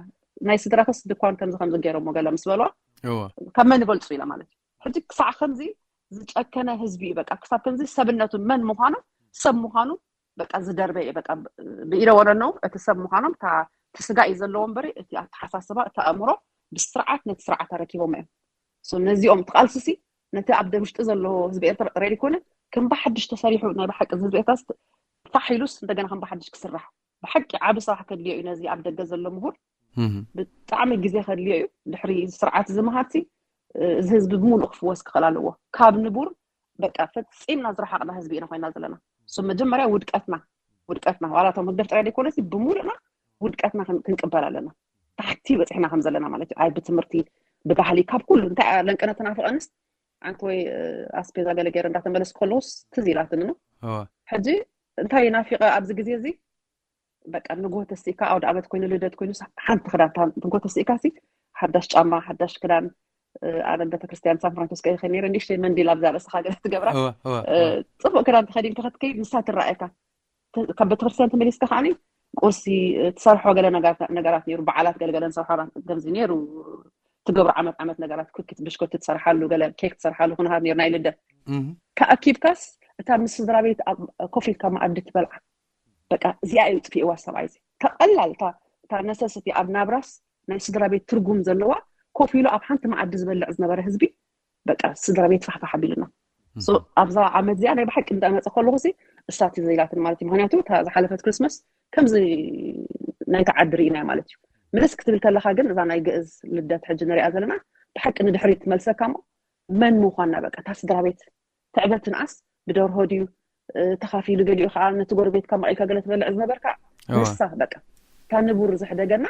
ናይ ስድራተስ ድኳን ከምዚ ከምዚ ገይሮሞ ገለ ምስ በልዋ ካብ መን ይበልፁ ኢላ ማለት እዩ ሕጂ ክሳዕ ከምዚ ዝጨከነ ህዝቢ እዩ በቃ ክሳብ ከምዚ ሰብነቱ መን ምዃኑ ሰብ ምዃኑ በቃ ዝደርበ እዩ በቃ ብኢደ ወነነው እቲ ሰብ ምዃኖም እቲ ስጋ እዩ ዘለዎ እምበሪ እቲ ኣተሓሳስባ እቲ ኣእምሮ ብስርዓት ነቲ ስርዓት ኣረኪቦም እዮም ነዚኦም ትቃልስሲ ነቲ ኣብ ውሽጢ ዘሎ ህዝቢ ኤርትራ ጥራይ ዘይኮነ ከም ብሓድሽ ተሰሪሑ ናይ ብሓቂ ህዝቢ ኤርትራ ፋሕ ኢሉስ እንደገና ከም ብሓድሽ ክስራሕ ብሓቂ ዓቢ ስራሕ ከድልዮ እዩ ነዚ ኣብ ደገ ዘሎ ምሁር ብጣዕሚ ግዜ ከድልዮ እዩ። ድሕሪ ስርዓት እዚ ምሃብሲ እዚ ህዝቢ ብምሉእ ክፍወስ ክኽእል ኣለዎ። ካብ ንቡር በቃ ፈፂምና ዝረሓቕና ህዝቢ ኢና ኮይና ዘለና። መጀመርያ ውድቀትና ውድቀትና ዋላ እቶም ህግደፍ ጥራይ ዘይኮነሲ ብምሉእና ውድቀትና ክንቅበል ኣለና። ታሕቲ በፂሕና ከም ዘለና ማለት እዩ። ኣይ ብትምህርቲ፣ ብባህሊ፣ ካብ ኩሉ እንታይ ለንቀነ ተናፍቐንስ ኣንቲ ወይ ኣስፔዛ ገለ ገይረ እንዳተመለስኩ ከለውስ ትዝ ኢላትኒ ነው። ሕጂ እንታይ ናፊቐ ኣብዚ ግዜ እዚ በቃ ንጎ ተሲእካ ኣውደ ዓመት ኮይኑ ልደት ኮይኑ ሓንቲ ክዳን ንጎ ተሲእካ ሲ ሓዳሽ ጫማ ሓዳሽ ክዳን ኣነ ቤተክርስትያን ሳን ፍራንሲስኮ ይኸ ነረ ንሽተይ መንዲል ኣብዛ ርእስኻ ገለ ትገብራ ፅቡቅ ክዳን ተኸዲንካ ክትከይድ ንሳ ትረኣየካ። ካብ ቤተክርስትያን ተመሊስካ ከዓኒ ቁርሲ ትሰርሖ ገለ ነገራት ነሩ በዓላት ገለገለ ንሰርሖ ከምዚ ነሩ ትገብሮ ዓመት ዓመት ነገራት ኩኪት ብሽኮቲ ትሰርሓሉ ገለ ኬክ ትሰርሓሉ ክንሃብ ነሩ ናይ ልደት ተኣኪብካስ እታ ምስ ስድራ ቤት ኮፍ ኢልካ መኣዲ ትበልዓ በቃ እዚኣ እዩ ጥፊእዋ ሰብኣይ እዚ ተቐላል እታ ነሰስቲ ኣብ ናብራስ ናይ ስድራ ቤት ትርጉም ዘለዋ ኮፍ ኢሉ ኣብ ሓንቲ መኣዲ ዝበልዕ ዝነበረ ህዝቢ በቃ ስድራ ቤት ፋሕፋሕ ኣቢሉና ኣብዛ ዓመት እዚኣ ናይ ብሓቂ እንዳመፀ ከለኹ ሲ እሳት ዘይላትን ማለት እዩ። ምክንያቱ እታ ዝሓለፈት ክርስመስ ከምዚ ናይ ተዓዲ ርኢና ማለት እዩ። ምልስ ክትብል ከለካ ግን እዛ ናይ ግእዝ ልደት ሕጂ ንሪኣ ዘለና ብሓቂ ንድሕሪት ትመልሰካ ሞ መን ምኳና በቃ እታ ስድራ ቤት ትዕበትንኣስ ብደርሆ ድዩ ተኻፊሉ ገሊኡ ከዓ ነቲ ጎረቤትካ መቒልካ ገለ ትበልዕ ዝነበርካ ንሳ በቃ እታ ንቡር ዘሕደገና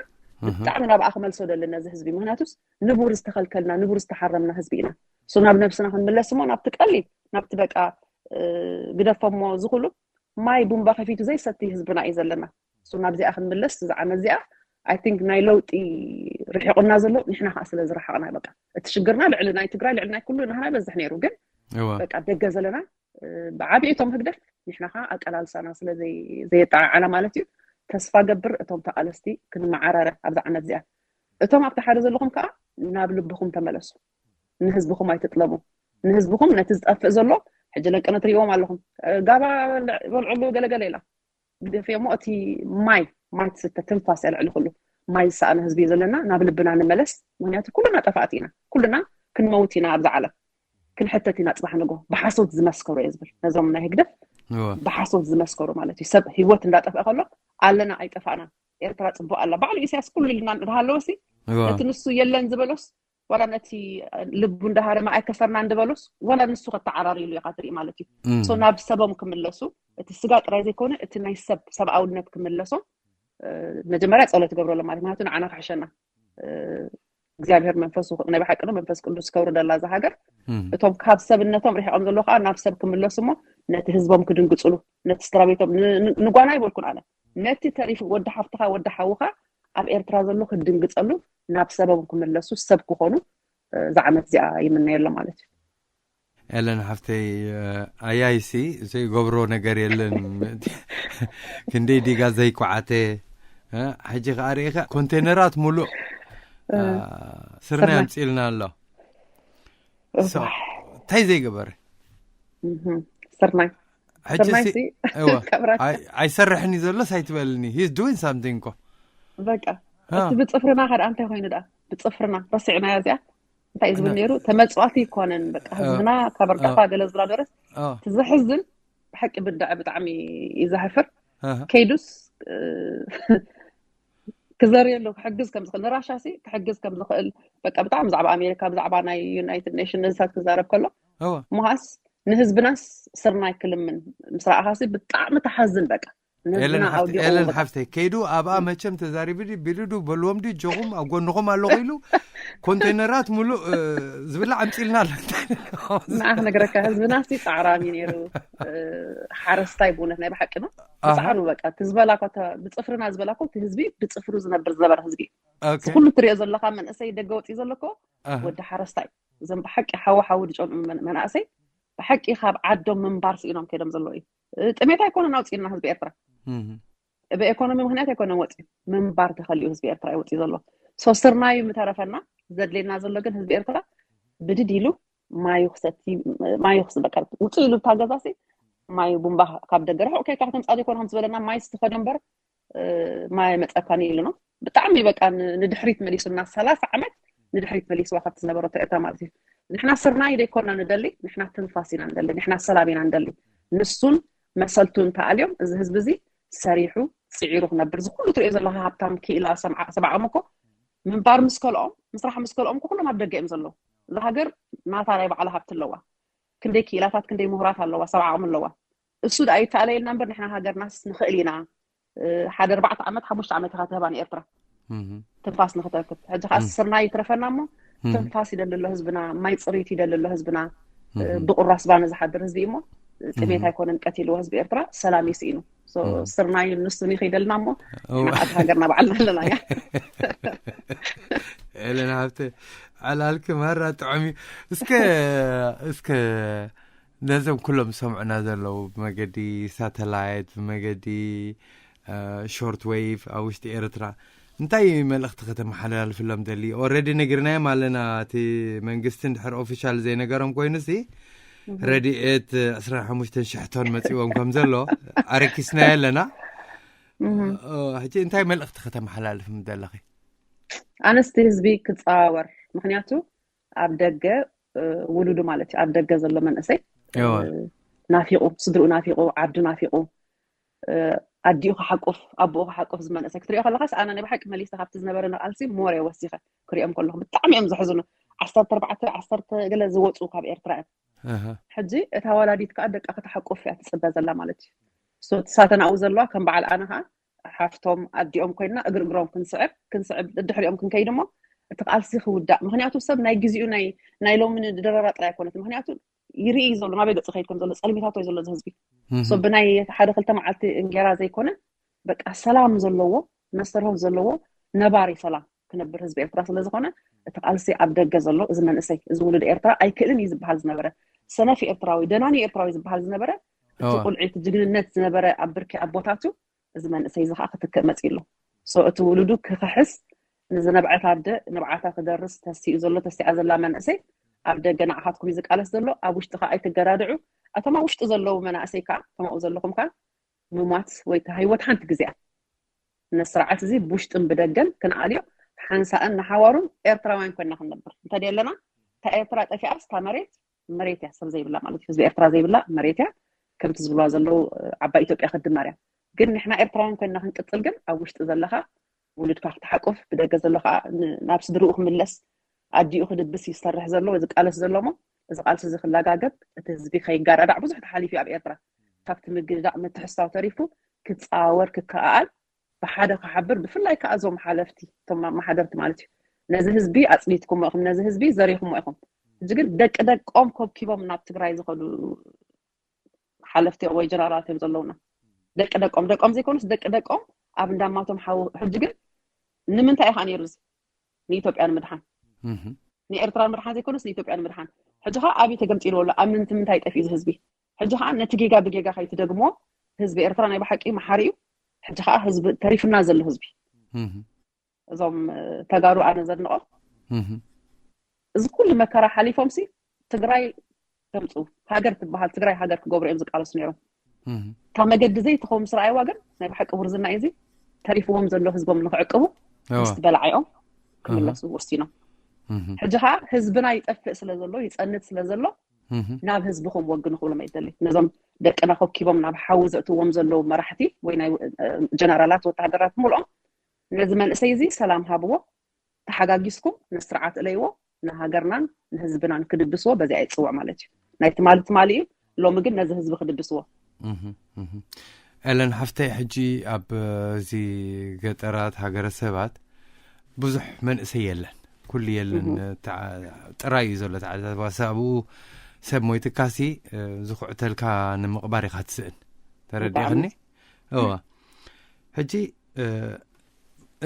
ብጣዕሚ ናብኣ ክመልሶ ደሊ ነዚ ህዝቢ ምክንያቱስ ንቡር ዝተኸልከልና ንቡር ዝተሓረምና ህዝቢ ኢና። ሶ ናብ ነብስና ክንምለስ እሞ ናብቲ ቀሊል ናብቲ በቃ ግደፎሞ ዝኩሉ ማይ ቡምባ ከፊቱ ዘይሰቲ ህዝብና እዩ ዘለና። ሶ ናብዚኣ ክንምለስ እዛ ዓመት እዚኣ ኣይ ቲንክ ናይ ለውጢ ርሒቁና ዘሎ ንሕና ከዓ ስለ ዝረሓቅና በቃ እቲ ሽግርና ልዕሊ ናይ ትግራይ ልዕሊ ናይ ኩሉ ናህና ይበዝሕ ነይሩ ግን በቃ ደገ ዘለና ብዓብይቶም ህግደፍ ንሕና ከዓ ኣቀላልሳና ስለ ዘየጠዓዓና ማለት እዩ። ተስፋ ገብር እቶም ተቃለስቲ ክንመዓራረ ኣብዛ ዓመት እዚኣ እቶም ኣብቲ ሓደ ዘለኹም ከዓ ናብ ልብኹም ተመለሱ። ንህዝብኹም ኣይትጥለሙ። ንህዝብኹም ነቲ ዝጠፍእ ዘሎ ሕጂ ለንቀነ ትሪእዎም ኣለኹም ጋባ በልዕሉ ገለገለ ኢላ ግደፍዮ እሞ እቲ ማይ ማይ ትስተ ትንፋስ እያ ልዕሊ ኩሉ ማይ ዝሰኣነ ህዝቢ እዩ ዘለና። ናብ ልብና ንመለስ። ምክንያቱ ኩልና ጠፋእቲ ኢና። ኩልና ክንመውት ኢና ኣብዛ ዓለም። ክንሕተት ኢና ፅባሕ ንጎ ብሓሶት ዝመስከሩ እየ ዝብል ነዞም ናይ ህግደፍ ብሓሶት ዝመስከሩ ማለት እዩ። ሰብ ህይወት እንዳጠፍአ ከሎ ኣለና ኣይጠፋእናን። ኤርትራ ፅቡቅ ኣላ ባዕሉ ኢሳያስ ኩሉ ኢልና እንዳሃለወሲ እቲ ንሱ የለን ዝበሎስ ዋላ ነቲ ልቡ እንዳሃረመ ኣይከሰርና እንድበሉስ ዋላ ንሱ ከተዓራርይሉ ኢኻ ትርኢ ማለት እዩ። ሶ ናብ ሰቦም ክምለሱ እቲ ስጋ ጥራይ ዘይኮነ እቲ ናይ ሰብ ሰብኣውነት ክምለሶም መጀመርያ ፀሎት ገብረሎም ማለት ምክንያቱ ንዓና ክሕሸና እግዚኣብሔር መንፈሱ ናይ ብሓቂ ነው መንፈስ ቅዱስ ከውርደላ እዛ ሃገር እቶም ካብ ሰብነቶም ርሒቆም ዘሎ ከዓ ናብ ሰብ ክምለሱ እሞ ነቲ ህዝቦም ክድንግፅሉ ነቲ ስድራ ቤቶም ንጓና ይበልኩን ኣነ ነቲ ተሪፉ ወዲ ሓፍትኻ ወዲ ሓውኻ ኣብ ኤርትራ ዘሎ ክድንግፀሉ ናብ ሰቦም ክምለሱ ሰብ ክኾኑ እዛ ዓመት እዚኣ ይምነየሎም ማለት እዩ። ኤለን ሓፍተይ ኣያይሲ ዘይገብሮ ነገር የለን። ክንደይ ዲጋ ዘይኳዓተ ሕጂ ከዓ ርኢኻ ኮንቴነራት ሙሉእ ስርናይ ኣምፅልና ኣሎ። እንታይ ዘይገበረ ስርናይ ሕጂ ኣይሰርሕን እዩ ዘሎስ ኣይትበልኒ he's doing something እኮ በቃ እቲ ብፅፍርና ከደኣ እንታይ ኮይኑ ደኣ ብፅፍርና ረሲዕናያ እዚኣ እንታይ ዝብል ነይሩ ተመፅዋቲ ይኮነን በቃ ህዝብና ካብ እርዳታ ገለ ዝብላ ደረስ ትዘሕዝን ብሓቂ ብዳዕ ብጣዕሚ ይዘሕፍር ከይዱስ ክዘርየሉ ክሕግዝ ከም ዝኽእል ንራሻ ሲ ክሕግዝ ከም ዝኽእል በቃ ብጣዕሚ ብዛዕባ ኣሜሪካ ብዛዕባ ናይ ዩናይትድ ኔሽን ነዚታት ክዛረብ ከሎ ምሃስ ንህዝብናስ ስርናይ ክልምን ምስ ረኣኻሲ ብጣዕሚ ተሓዝን በቃ ኤለን ሓፍተይ ከይዱ ኣብኣ መቸም ተዛሪቡ ቢሉ ዱ በልዎም ዱ ጆኹም ኣብ ጎንኹም ኣለኹ ኢሉ ኮንቴነራት ሙሉእ ዝብላዕ ኣምፂልና ኣሎ ንኣ ክነግረካ ህዝብና ሲ ፃዕራም እዩ ነይሩ ሓረስታይ ብእውነት ናይ ብሓቂ ነው ፃዕሩ በቃ እቲ ዝበላ ብፅፍርና ዝበላ እቲ ህዝቢ ብፅፍሩ ዝነብር ዝነበረ ህዝቢ እዩ ኩሉ ትሪኦ ዘለካ መንእሰይ ደገ ወፂ ዘለኮ ወዲ ሓረስታይ እዞም ብሓቂ ሓዊ ሓዊ ዝጨንኡ መናእሰይ ብሓቂ ካብ ዓዶም ምንባር ስኢኖም ከይዶም ዘለዉ እዩ ጥሜት ኣይኮነን ኣውፅእና ህዝቢ ኤርትራ ብኤኮኖሚ ምክንያት ኣይኮነን ወፂኡ ምንባር ተኸሊኡ ህዝቢ ኤርትራ እዩ ወፂኡ ዘሎ ሶ ስርናዩ ምተረፈና ዘድሌና ዘሎ ግን ህዝቢ ኤርትራ ብድድ ኢሉ ማዩ ክሰቲ ማዩ ክስ በቃ ውፅእ ኢሉ እታ ገዛሲ ማዩ ቡምባ ካብ ደገ ርሑቅ ከይካ ከተምፃ ዘይኮነ ከም ዝበለና ማይ ስተኸዶ እምበር ማይ መፀካኒ ኢሉ ነው ብጣዕሚ በቃ ንድሕሪት መሊሱና ሰላሳ ዓመት ንድሕሪት መሊስዋ ካብቲ ዝነበረቶ ኤርትራ ማለት እዩ ንሕና ስርናይ ዘይኮና ንደሊ ንሕና ትንፋስ ኢና ንደሊ ንሕና ሰላም ኢና ንደሊ ንሱን መሰልቱ እንተኣልዮም እዚ ህዝቢ እዚ ሰሪሑ ስዒሩ ክነብር፣ እዚ ኩሉ ትሪኦ ዘለካ ሃብታም ክኢላ ሰብዓ ዓቕሚ እኮ ምንባር ምስ ከልኦም፣ ምስራሕ ምስ ከልኦም እኮ ኩሎም ኣብ ደገ እዮም ዘለዉ። እዛ ሃገር ናታ ናይ ባዕላ ሃብቲ ኣለዋ። ክንደይ ክኢላታት ክንደይ ምሁራት ኣለዋ፣ ሰብዓ ዓቕሚ ኣለዋ። እሱ ደኣ ይተኣለየልና እምበር ንሕና ሃገርናስ ንኽእል ኢና። ሓደ ኣርባዕተ ዓመት ሓሙሽተ ዓመት ኢኻ ትህባ ንኤርትራ ትንፋስ ንኽተርክብ። ሕጂ ከዓ ስርናይ ይትረፈና እሞ ትንፋስ ይደሊ ኣሎ ህዝብና፣ ማይ ፅሪት ይደሊ ኣሎ ህዝብና። ብቁራስ ባኒ ዝሓድር ህዝቢ እሞ ጥሜት ኣይኮነን ቀቲልዎ ህዝቢ ኤርትራ፣ ሰላም ይስኢኑ። ስርናዩ ንሱን ይኽይደልና እሞ ንዓት ሃገርና ባዕልና ኣለና እያ። ኤለን ሃብተ፣ ዕላልኪ ማራ ጥዑም እዩ። እስከ እስከ ነዞም ኩሎም ዝሰምዑና ዘለዉ ብመገዲ ሳተላይት፣ ብመገዲ ሾርት ዌቭ ኣብ ውሽጢ ኤርትራ እንታይ መልእኽቲ ከተመሓላልፍሎም ደሊ? ኦረዲ ነጊርናዮም ኣለና። እቲ መንግስቲ እንድሕር ኦፊሻል ዘይነገሮም ኮይኑ ሲ ረድኤት ዕስራን ሓሙሽተን ሽሕቶን መፂዎም ከም ዘሎ ኣረኪስናዮ ኣለና። ሕጂ እንታይ መልእኽቲ ከተመሓላልፍ ምደለኺ? ኣነስቲ ህዝቢ ክፀዋወር፣ ምክንያቱ ኣብ ደገ ውሉዱ ማለት እዩ፣ ኣብ ደገ ዘሎ መንእሰይ ናፊቑ፣ ስድርኡ ናፊቑ፣ ዓዱ ናፊቑ፣ ኣዲኡ ክሓቁፍ፣ ኣቦኡ ክሓቁፍ ዝመንእሰይ ክትሪኦ ከለካስ ኣነ ናይ ብሓቂ መሊሰ ካብቲ ዝነበረ ንቃልሲ ሞር እየ ወሲኸ ክሪኦም ከለኹ ብጣዕሚ እዮም ዘሕዝኑ። ዓሰርተ ኣርባዕተ ዓሰርተ ገለ ዝወፁ ካብ ኤርትራ እዮም። ሕጂ እታ ወላዲት ከዓ ደቃ ክትሓቁፍ እያ ትፅበ ዘላ ማለት እዩ። ሳተናኡ ዘለዋ ከም በዓል ኣነ ከዓ ሓፍቶም ኣዲኦም ኮይንና እግሪ እግሮም ክንስዕብ ክንስዕብ ድሕሪኦም ክንከይድ እሞ እቲ ቃልሲ ክውዳእ። ምክንያቱ ሰብ ናይ ግዜኡ ናይ ናይ ሎሚ ድረራ ጥራይ ኣይኮነት። ምክንያቱ ይርኢ ዘሎ ናበይ ገፅ ከይድ ከም ዘሎ ፀልሚታቶ እዩ ዘሎ እዚ ህዝቢ። ብናይ ሓደ ክልተ መዓልቲ እንጌራ ዘይኮነ በቃ ሰላም ዘለዎ መስተርሆት ዘለዎ ነባሪ ሰላም ክነብር ህዝቢ ኤርትራ ስለ ዝኾነ እቲ ቃልሲ ኣብ ደገ ዘሎ እዚ መንእሰይ እዚ ውሉድ ኤርትራ ኣይክእልን እዩ ዝበሃል ዝነበረ ሰነፍ ኤርትራዊ ደናኒ ኤርትራዊ ዝበሃል ዝነበረ እቲ ቁልዒ እቲ ጅግንነት ዝነበረ ኣብ ብርኪ ኣቦታቱ እዚ መንእሰይ እዚ ከዓ ክትክእ መፅዩ ኣሎ። እቲ ውሉዱ ክኽሕስ ንዝነብዐት ኣደ ንብዓታ ክደርስ ተሲኡ ዘሎ ተሲኣ ዘላ መንእሰይ ኣብ ደገ ንዓኻትኩም እዩ ዝቃለስ ዘሎ። ኣብ ውሽጢ ከዓ ኣይትገዳድዑ። እቶም ኣብ ውሽጢ ዘለዉ መናእሰይ ከዓ እቶም ኣብኡ ዘለኹም ከዓ ምሟት ወይ ከዓ ህይወት ሓንቲ ግዜ እያ። ነዚ ስርዓት እዚ ብውሽጥን ብደገን ክንኣልዮ ሓንሳእን ንሓዋሩን ኤርትራውያን ኮይና ክንነብር እንተደለና እታ ኤርትራ ጠፊኣስ እታ መሬት መሬት እያ ሰብ ዘይብላ ማለት እዩ ህዝቢ ኤርትራ ዘይብላ መሬት እያ። ከምቲ ዝብልዋ ዘለዉ ዓባይ ኢትዮጵያ ክድመር እያ። ግን ንሕና ኤርትራውያን ኮይና ክንቅፅል ግን ኣብ ውሽጢ ዘለካ ውሉድካ ክትሓቁፍ ብደገ ዘሎ ከዓ ናብ ስድርኡ ክምለስ ኣዲኡ ክድብስ ይሰርሕ ዘሎ ዝቃለስ ዘሎ ሞ እዚ ቃልሲ እዚ ክለጋገብ እቲ ህዝቢ ከይጋዳዳዕ ብዙሕ ተሓሊፉ ኣብ ኤርትራ ካብቲ ምግድዳቕ ምትሕስሳው ተሪፉ ክፀዋወር ክከኣኣል ብሓደ ክሓብር ብፍላይ ከዓ እዞም ሓለፍቲ እቶም ኣመሓደርቲ ማለት እዩ ነዚ ህዝቢ ኣፅኒትኩሞ ኢኹም ነዚ ህዝቢ ዘሪኹሞ ኢኹም ሕጂ ግን ደቂ ደቆም ኮብኪቦም ናብ ትግራይ ዝኸዱ ሓለፍቲ ወይ ጀነራላት እዮም ዘለውና ደቂ ደቆም ደቆም ዘይኮኑስ ደቂ ደቆም ኣብ እንዳማቶም ሓው ሕጂ ግን ንምንታይ ኢኻ ነይሩ እዚ ንኢትዮጵያ ንምድሓን ንኤርትራ ንምድሓን ዘይኮኑስ ንኢትዮጵያ ንምድሓን ሕጂ ከዓ ኣብዩ ተገምፂልዎ ኣሎ ኣብ ምንቲ ምንታይ ጠፊኡ እዚ ህዝቢ ሕጂ ከዓ ነቲ ጌጋ ብጌጋ ከይትደግሞ ህዝቢ ኤርትራ ናይ ብሓቂ መሓሪ እዩ ሕጂ ከዓ ህዝቢ ተሪፍና ዘሎ ህዝቢ እዞም ተጋሩ ኣነ ዘድንቆም እዚ ኩሉ መከራ ሓሊፎም ሲ ትግራይ ከምፁ ሃገር ትበሃል ትግራይ ሃገር ክገብሩ እዮም ዝቃለሱ ነይሮም እታ መገዲ ዘይትኸውን ምስ ረኣይዋ ግን ናይ ብሓቂ ውርዝና እዩ እዚ ተሪፍዎም ዘሎ ህዝቦም ንክዕቅቡ ምስቲ በላዓይኦም ክምለሱ ወሲኖም ሕጂ ከዓ ህዝብና ይጠፍእ ስለ ዘሎ ይፀንት ስለ ዘሎ ናብ ህዝብኹም ወግኑ ክብሎም ኣይደሊ ነዞም ደቅና ኮኪቦም ናብ ሓዊ ዘእትዎም ዘለዉ መራሕቲ ወይ ናይ ጀነራላት ወተሃደራት ምልኦም ነዚ መንእሰይ እዚ ሰላም ሃብዎ ተሓጋጊዝኩም ነስርዓት እለይዎ ንሃገርናን ንህዝብናን ክድብስዎ በዚኣ ይፅውዕ ማለት እዩ ናይ ትማሊ ትማሊ እዩ ሎሚ ግን ነዚ ህዝቢ ክድብስዎ ኤለን ሓፍተይ ሕጂ ኣብ እዚ ገጠራት ሃገረሰባት ብዙሕ መንእሰይ የለን ኩሉ የለን ጥራይ እዩ ዘሎ ተዓዛባሲ ኣብኡ ሰብ ሞይትካሲ ዝኩዕተልካ ንምቕባር ኢኻ ትስእን ተረዲኽኒ እዋ ሕጂ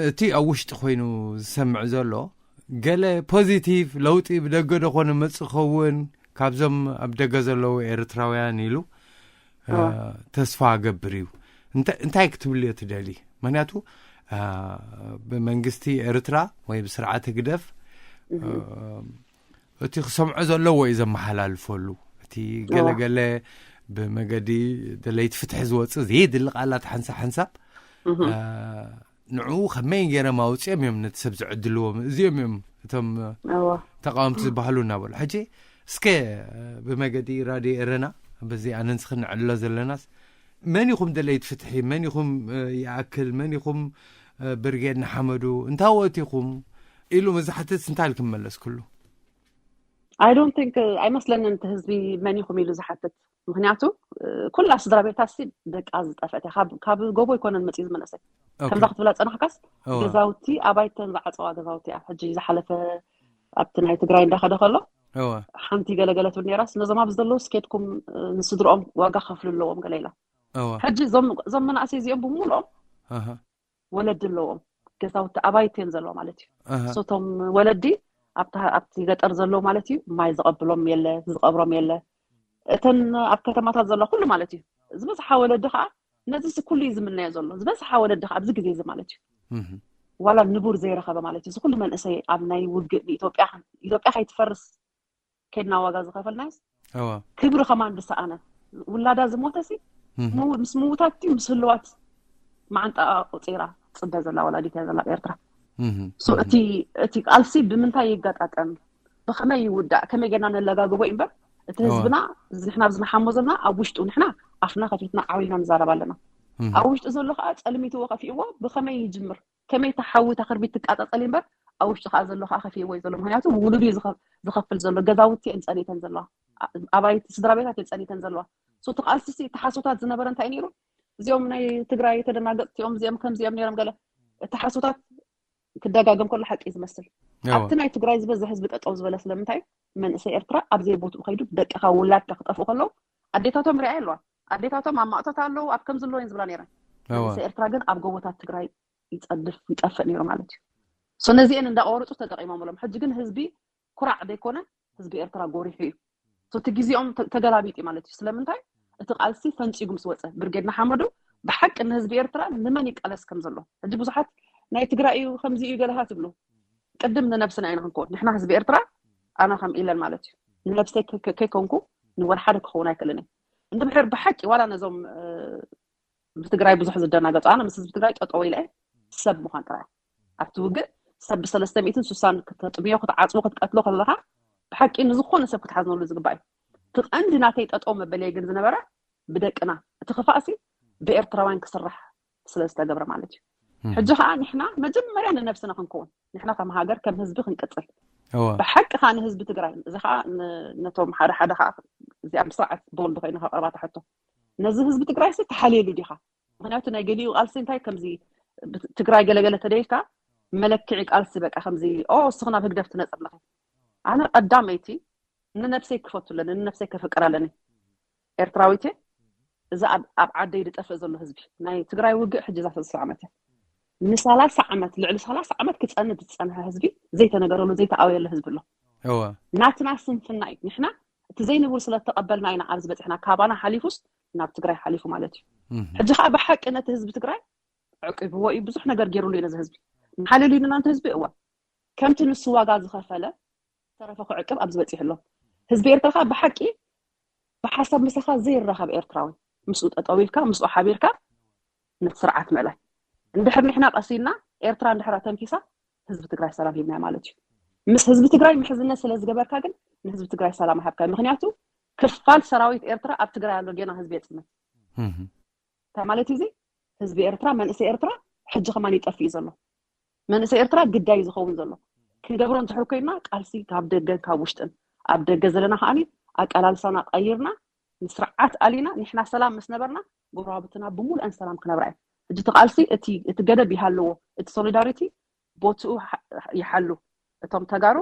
እቲ ኣብ ውሽጢ ኮይኑ ዝሰምዕ ዘሎ ገለ ፖዚቲቭ ለውጢ ብደገ ዶ ኮነ መጽእ ኸውን ካብዞም ኣብ ደገ ዘለዉ ኤርትራውያን ኢሉ ተስፋ ገብር እዩ እንታይ ክትብልዮ ትደሊ ምክንያቱ ብመንግስቲ ኤርትራ ወይ ብስርዓት ህግደፍ እቲ ክሰምዖ ዘለዎ እዩ ዘመሓላልፈሉ እቲ ገለገለ ብመገዲ ደለይቲ ፍትሒ ዝወፅእ ዘየድሊ ቃላት ሓንሳብ ሓንሳብ ንዕኡ ከመይ ገይሮም ኣውፅኦም እዮም ነቲ ሰብ ዝዕድልዎም እዚኦም እዮም እቶም ተቃወምቲ ዝበሃሉ እናበሉ ሕጂ እስከ ብመገዲ ራድዮ ኤረና በዚ ኣነንስ ክንዕልሎ ዘለናስ መን ኢኹም ደለይቲ ፍትሒ? መን ኢኹም ይኣክል? መን ኢኹም ብርጌድ ንሓመዱ? እንታይ ወእት ኢኹም ኢሉ መዝሓትስ እንታይ ኢልኩም መለስክሉ? I don't think ኣይመስለንን እቲ ህዝቢ መን ኢኹም ኢሉ ዝሓትት። ምክንያቱ ኩላ ስድራ ቤታ ሲ ደቃ ዝጠፈት እያ። ካብ ጎቦ ይኮነን መፅኡ ዝመለሰ። ከምዛ ክትብላ ፀናሕካስ ገዛውቲ ኣባይተን ዝዓፀዋ ገዛውቲ ኣብ ሕጂ ዝሓለፈ ኣብቲ ናይ ትግራይ እንዳኸደ ከሎ ሓንቲ ገለገለ ትብል ነራስ ነዞም ኣብ ዘለዉ ስኬትኩም ንስድርኦም ዋጋ ከፍሉ ኣለዎም ገለ ኢላ። ሕጂ እዞም መናእሰይ እዚኦም ብምሉኦም ወለዲ ኣለዎም። ገዛውቲ ኣባይቲ እዮም ዘለዋ ማለት እዩ። ሶቶም ወለዲ ኣብቲ ገጠር ዘለዉ ማለት እዩ። ማይ ዝቐብሎም የለ፣ ዝቐብሮም የለ። እተን ኣብ ከተማታት ዘለዋ ኩሉ ማለት እዩ። ዝበዝሓ ወለዲ ከዓ ነዚ ኩሉ እዩ ዝምነዮ ዘሎ። ዝበዝሓ ወለዲ ከዓ ኣብዚ ግዜ እዚ ማለት እዩ ዋላ ንቡር ዘይረኸበ ማለት እዩ። እዚ ኩሉ መንእሰይ ኣብ ናይ ውግእ ንኢትዮጵያ ኢትዮጵያ ከይትፈርስ ከድና ዋጋ ዝኸፈልናስ ክብሪ ከማን ዝሰኣነ ውላዳ ዝሞተሲ ምስ ምውታት ምስ ህልዋት ማዓንጣ ቆፂራ ፅበ ዘላ ወላዲት እያ ዘላ ኤርትራ። እቲ ቃልሲ ብምንታይ ይጋጣጠም፣ ብኸመይ ይውዳእ፣ ከመይ ጌርና ነለጋግቦ እዩ እምበር እቲ ህዝብና ንሕና ዝንሓሞ ዘለና ኣብ ውሽጡ ንሕና ኣፍና ከፊትና ዓዊልና ንዛረብ ኣለና። ኣብ ውሽጡ ዘሎ ከዓ ፀልሚትዎ ከፊእዎ ብኸመይ ይጅምር፣ ከመይ ተሓዊ ተክርቢት ትቃፃፀል እምበር ኣብ ውሽጢ ከዓ ዘሎ ከዓ ከፊእዎ እዩ ዘሎ። ምክንያቱ ውሉዱ እዩ ዝኸፍል ዘሎ። ገዛውቲ እየን ፀኒተን ዘለዋ፣ ኣባይቲ ስድራ ቤታት እየን ፀኒተን ዘለዋ። እቲ ቃልሲ እቲ ሓሶታት ዝነበረ እንታይ ነይሩ? እዚኦም ናይ ትግራይ ተደናገፅቲ እዮም፣ እዚኦም ከምዚኦም ነይሮም ገለ እቲ ሓሶታት ክደጋገም ከሎ ሓቂ እዩ ዝመስል። ኣብቲ ናይ ትግራይ ዝበዝሕ ህዝቢ ጠጠው ዝበለ ስለምንታይ መንእሰይ ኤርትራ ኣብ ዘይቦትኡ ከይዱ ደቅኻ ውላድካ ክጠፍኡ ከለዉ ኣዴታቶም ሪኣ ኣለዋ። ኣዴታቶም ኣብ ማእቶት ኣለዉ ኣብ ከም ዝለዎ ዝብላ ነይረን። መንእሰይ ኤርትራ ግን ኣብ ጎቦታት ትግራይ ይፀድፍ ይጠፍእ ነይሩ ማለት እዩ። ነዚአን እንዳቆረፁ ተጠቂሞምሎም። ሕጂ ግን ህዝቢ ኩራዕ ዘይኮነ ህዝቢ ኤርትራ ጎሪሑ እዩ። እቲ ግዜኦም ተገላቢጥ እዩ ማለት እዩ። ስለምንታይ እቲ ቃልሲ ፈንፂጉ ምስ ወፀ ብርጌድ ንሓመዱ ብሓቂ ንህዝቢ ኤርትራ ንመን ይቃለስ ከም ዘሎ ሕጂ ብዙሓት ናይ ትግራይ እዩ ከምዚ እዩ ገለኻ ትብሉ። ቅድም ንነብስና ኢና ክንከውን ንሕና ህዝቢ ኤርትራ ኣነ ከም ኢለን ማለት እዩ ንነብሰይ ከይኮንኩ ንወላ ሓደ ክኸውን ኣይክእልን እየ። እንድሕር ብሓቂ ዋላ ነዞም ብትግራይ ብዙሕ ዝደናገፁ ኣነ ምስ ህዝቢ ትግራይ ጠጠው ኢለ ሰብ ምዃን ጥራይ ኣብቲ ውግእ ሰብ ብሰለስተ ሚእትን ስሳን ከተጥምዮ ክትዓፅቦ ክትቀትሎ ከለኻ ብሓቂ ንዝኾነ ሰብ ክትሓዝነሉ ዝግባእ እዩ። እቲ ቀንዲ ናተይ ጠጠው መበለይ ግን ዝነበረ ብደቅና እቲ ክፋእሲ ብኤርትራውያን ክስራሕ ስለዝተገብረ ማለት እዩ። ሕጂ ከዓ ንሕና መጀመርያ ንነብስና ክንከውን ንሕና ከም ሃገር ከም ህዝቢ ክንቅፅል ብሓቂ ከዓ ንህዝቢ ትግራይ እዚ ከዓ ነቶም ሓደ ሓደ ከዓ እዚኣ ብስርዓት ቦልድ ኮይና ከቅርባ ትሕቶ ነዚ ህዝቢ ትግራይ ሲ ተሓልየሉ ዲኻ? ምክንያቱ ናይ ገሊኡ ቃልሲ እንታይ ከምዚ ትግራይ ገለገለ ተደይልካ መለክዒ ቃልሲ በቃ ከምዚ ኦ እስኽ ናብ ህግደፍ ትነፅር ኣለኺ። ኣነ ቀዳመይቲ ንነብሰይ ክፈቱ ኣለኒ፣ ንነብሰይ ከፍቅር ኣለኒ። ኤርትራዊት እየ። እዚ ኣብ ዓደይ ዝጠፍእ ዘሎ ህዝቢ ናይ ትግራይ ውግእ ሕጂ እዛ ሰለስተ ዓመት እያ። ንሰላሳ ዓመት ልዕሊ ሰላሳ ዓመት ክፀንት ዝፀንሐ ህዝቢ ዘይተነገረሉ ዘይተኣወየሉ ህዝቢ ኣሎ። ናትና ስንፍና እዩ። ንሕና እቲ ዘይንቡር ስለተቐበልና ኢና ኣብዚ በፂሕና። ካባና ሓሊፉስ ናብ ትግራይ ሓሊፉ ማለት እዩ። ሕጂ ከዓ ብሓቂ ነቲ ህዝቢ ትግራይ ዕቂብዎ እዩ። ብዙሕ ነገር ገይሩሉ እዩ ነዚ ህዝቢ። ንሓልየሉ ኢና ነቲ ህዝቢ እዋ ከምቲ ንሱ ዋጋ ዝኸፈለ ዝተረፈ ክዕቅብ ኣብዚ በፂሑ ኣሎ። ህዝቢ ኤርትራ ከዓ ብሓቂ ብሓሳብ ምሳኻ ዘይራኸብ ኤርትራዊ ምስኡ ጠጠው ኢልካ ምስኡ ሓቢርካ ነቲ ስርዓት ምእላይ። እንድሕር ንሕና ቀሲልና ኤርትራ እንድሕር ተንኪሳ ህዝቢ ትግራይ ሰላም ሂብናዮ ማለት እዩ። ምስ ህዝቢ ትግራይ ምሕዝነት ስለ ዝገበርካ ግን ንህዝቢ ትግራይ ሰላም ኣይሃብካዮ። ምክንያቱ ክፋል ሰራዊት ኤርትራ ኣብ ትግራይ ኣሎ ጌና ህዝቢ የፅንት። እንታይ ማለት እዩ እዚ? ህዝቢ ኤርትራ መንእሰይ ኤርትራ ሕጂ ከማን ይጠፍእ እዩ ዘሎ። መንእሰይ ኤርትራ ግዳይ ዝኸውን ዘሎ ክንገብሮ እንድሕር ኮይና ቃልሲ ካብ ደገን ካብ ውሽጥን ኣብ ደገ ዘለና ከዓኒ ኣቀላልሳና ቀይርና ንስርዓት ኣሊና ንሕና ሰላም ምስ ነበርና ጎረባብትና ብምሉአን ሰላም ክነብራ እየን። ሕጂ እቲ ቃልሲ እቲ ገደብ ይሃልዎ፣ እቲ ሶሊዳሪቲ ቦትኡ ይሓሉ። እቶም ተጋሩ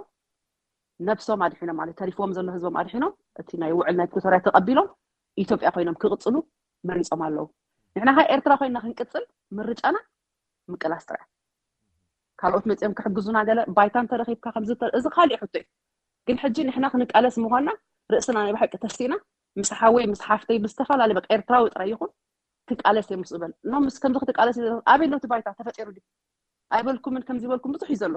ነብሶም ኣድሒኖም ማለት ተሪፍዎም ዘሎ ህዝቦም ኣድሒኖም እቲ ናይ ውዕል ናይ ፕሪቶርያ ተቐቢሎም ኢትዮጵያ ኮይኖም ክቕፅሉ መሪፆም ኣለዉ። ንሕና ከ ኤርትራ ኮይና ክንቅፅል ምርጫና ምቅላስ ጥራይ። ካልኦት መፂኦም ክሕግዙና ገለ ባይታ እንተረኺብካ ከምዚ እዚ ካሊእ ሕቶ እዩ። ግን ሕጂ ንሕና ክንቃለስ ምዃንና ርእስና ናይ ብሓቂ ተሲእና ምስ ሓወይ ምስ ሓፍተይ ብዝተፈላለዩ በቃ ኤርትራዊ ጥራይ ይኹን ክቃለስ እየ ምስኡ በል ኖ ምስ ከምዚ ክትቃለስ ኣበይ ኣሎ እቲ ባይታ ተፈጢሩ ድዩ? ኣይበልኩምን ከምዚ በልኩም ብዙሕ እዩ ዘሎ።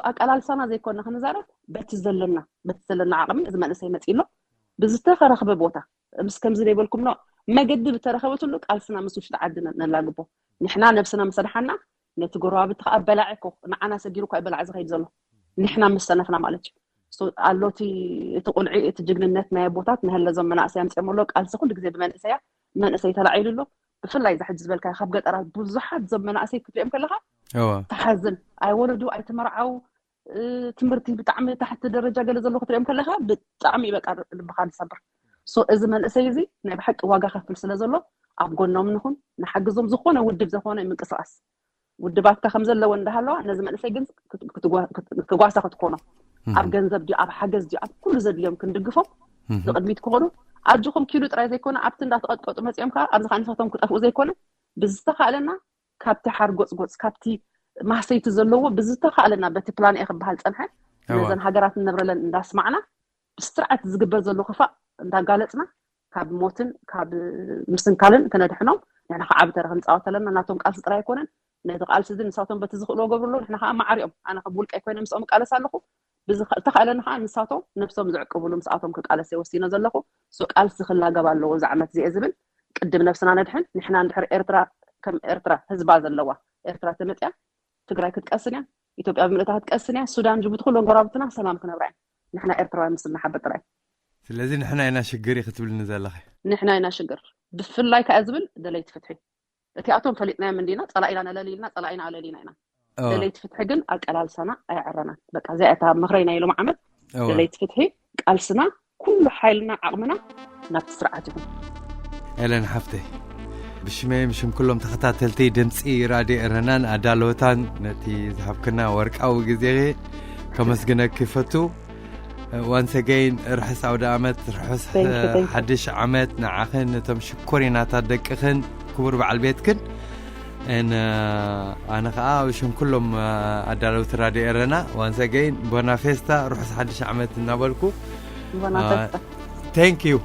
ኣቀላልሳና ዘይኮና ክንዛረብ በቲ ዘለና በቲ ዘለና ዓቕሚ እዚ መንእሰይ መፂ ኣሎ ብዝተረኸበ ቦታ ምስ ከምዚ ዘይበልኩም ኖ መገዲ ብተረኸበትሉ ቃልስና ምስ ውሽጢ ዓዲ ነላግቦ። ንሕና ነብስና ምስ ኣድሓና ነቲ ጎረባብቲ ከዓ በላዒ እኮ ንዓና ሰጊሩ እኳ እዩ በላዒ ዝኸይድ ዘሎ ንሕና ምስ ሰነፍና ማለት እዩ። ኣሎቲ እቲ ቁልዒ እቲ ጅግንነት ናይ ኣቦታት ንሀለዞም መናእሰይ ኣምፅኦም ኣሎ ቃልሲ ኩሉ ግዜ ብመንእሰያ መንእሰይ ተላዒሉ ኣሎ። ብፍላይ እዚ ሕጂ ዝበልካ ካብ ገጠራት ብዙሓት ዞም መናእሰይ ክትሪኦም ከለኻ እወ ተሓዝን። ኣይወለዱ፣ ኣይተመርዓው፣ እ፣ ትምህርቲ ብጣዕሚ ታሕቲ ደረጃ ገለ ዘሎ ክትሪኦም ከለኻ ብጣዕሚ በቃ ልብኻ ዝሰብር። ሶ እዚ መንእሰይ እዚ ናይ ብሓቂ ዋጋ ከፍል ስለ ዘሎ ኣብ ጎኖም ንኹን፣ ንሓግዞም። ዝኾነ ውድብ ዝኾነ ምንቅስቃስ ውድባትካ ከም ዘለዎ እንዳሃለዋ ነዚ መንእሰይ ግን ክጓሳ ክትኮኖ ኣብ ገንዘብ ድዩ ኣብ ሓገዝ ድዩ ኣብ ኩሉ ዘድልዮም ክንድግፎም ንቅድሚት ክኾኑ ኣጆኹም ኪዱ ጥራይ ዘይኮነ ኣብቲ እንዳተቐጥቀጡ መፂኦም ከዓ ኣብዚ ከዓ ንሳቶም ክጠፍኡ ዘይኮነ ብዝተኻእለና ካብቲ ሓርጎፅጎፅ ካብቲ ማህሰይቲ ዘለዎ ብዝተኻእለና በቲ ፕላን እየ ክበሃል ፀንሐ ነዘን ሃገራት ንነብረለን እንዳስማዕና ብስርዓት ዝግበር ዘሎ ክፋእ እንዳጋለፅና ካብ ሞትን ካብ ምስንካልን ክነድሕኖም ንሕና ከዓ ዓቢ ተራ ክንፃወት ኣለና። ናቶም ቃልሲ ጥራይ ኣይኮነን። ነዚ ቃልሲ እዚ ንሳቶም በቲ ዝኽእልዎ ገብርሎ ንሕና ከዓ ማዕሪኦም ኣነ ከም ውልቀይ ኮይነ ምስኦም እቃለስ ኣለኹ። ብዝተኻእለኒ ከዓ ንሳቶም ነብሶም ዝዕቅብሉ ምስኣቶም ክቃለስ እየ ወሲነ ዘለኹ። ሶ ቃልሲ ክላገብ ኣለዎ እዚ ዓመት እዚአ ዝብል ቅድም ነብስና ነድሕን። ንሕና እንድሕር ኤርትራ ከም ኤርትራ ህዝባ ዘለዋ ኤርትራ ተመፅያ ትግራይ ክትቀስን እያ። ኢትዮጵያ ብምልእታ ክትቀስን እያ። ሱዳን፣ ጅቡቲ፣ ኩሎም ጎረባብትና ሰላም ክነብራ እየን። ንሕና ኤርትራውያን ምስ እናሓበጥ ጥራይ። ስለዚ ንሕና ኢና ሽግር እዩ ክትብልኒ ዘለኺ። ንሕና ኢና ሽግር። ብፍላይ ከኣ ዝብል ደለይቲ ፍትሒ። እቲኣቶም ፈሊጥናዮም እንዲና፣ ጸላኢና ነለሊ ኢልና፣ ጸላኢና ኣለሊና ኢና። እወ። ደለይቲ ፍትሒ ግን ኣቀላልሳና ኣየዕረናን። በቃ እዚኣ እታ ምኽረይ ናይ ሎሚ ዓመት። እወ። ደለይቲ ፍትሒ ቃልስና ኩሉ ሓይልና ዓቕምና ናብቲ ስርዓት ይኹን። ኤለን ሓፍተይ፣ ብሽመይ ብሽም ኩሎም ተኸታተልቲ ድምፂ ራድዮ ኤረናን ኣዳለወታን ነቲ ዝሃብክና ወርቃዊ ግዜ ከመስግነኪ ይፈቱ። ዋንስ ኣገይን ርሑስ ኣውደ ኣመት፣ ርሑስ ሓድሽ ዓመት ንዓኽን ነቶም ሽኮሪናታት ደቅኽን ክቡር በዓል ቤትክን። ኣነ ከዓ ብሽም ኩሎም ኣዳለውቲ ራድዮ ኤረና ዋንስ ኣገይን ቦና ፌስታ፣ ርሑስ ሓድሽ ዓመት እናበልኩ። ቦና ፌስታ። Thank you.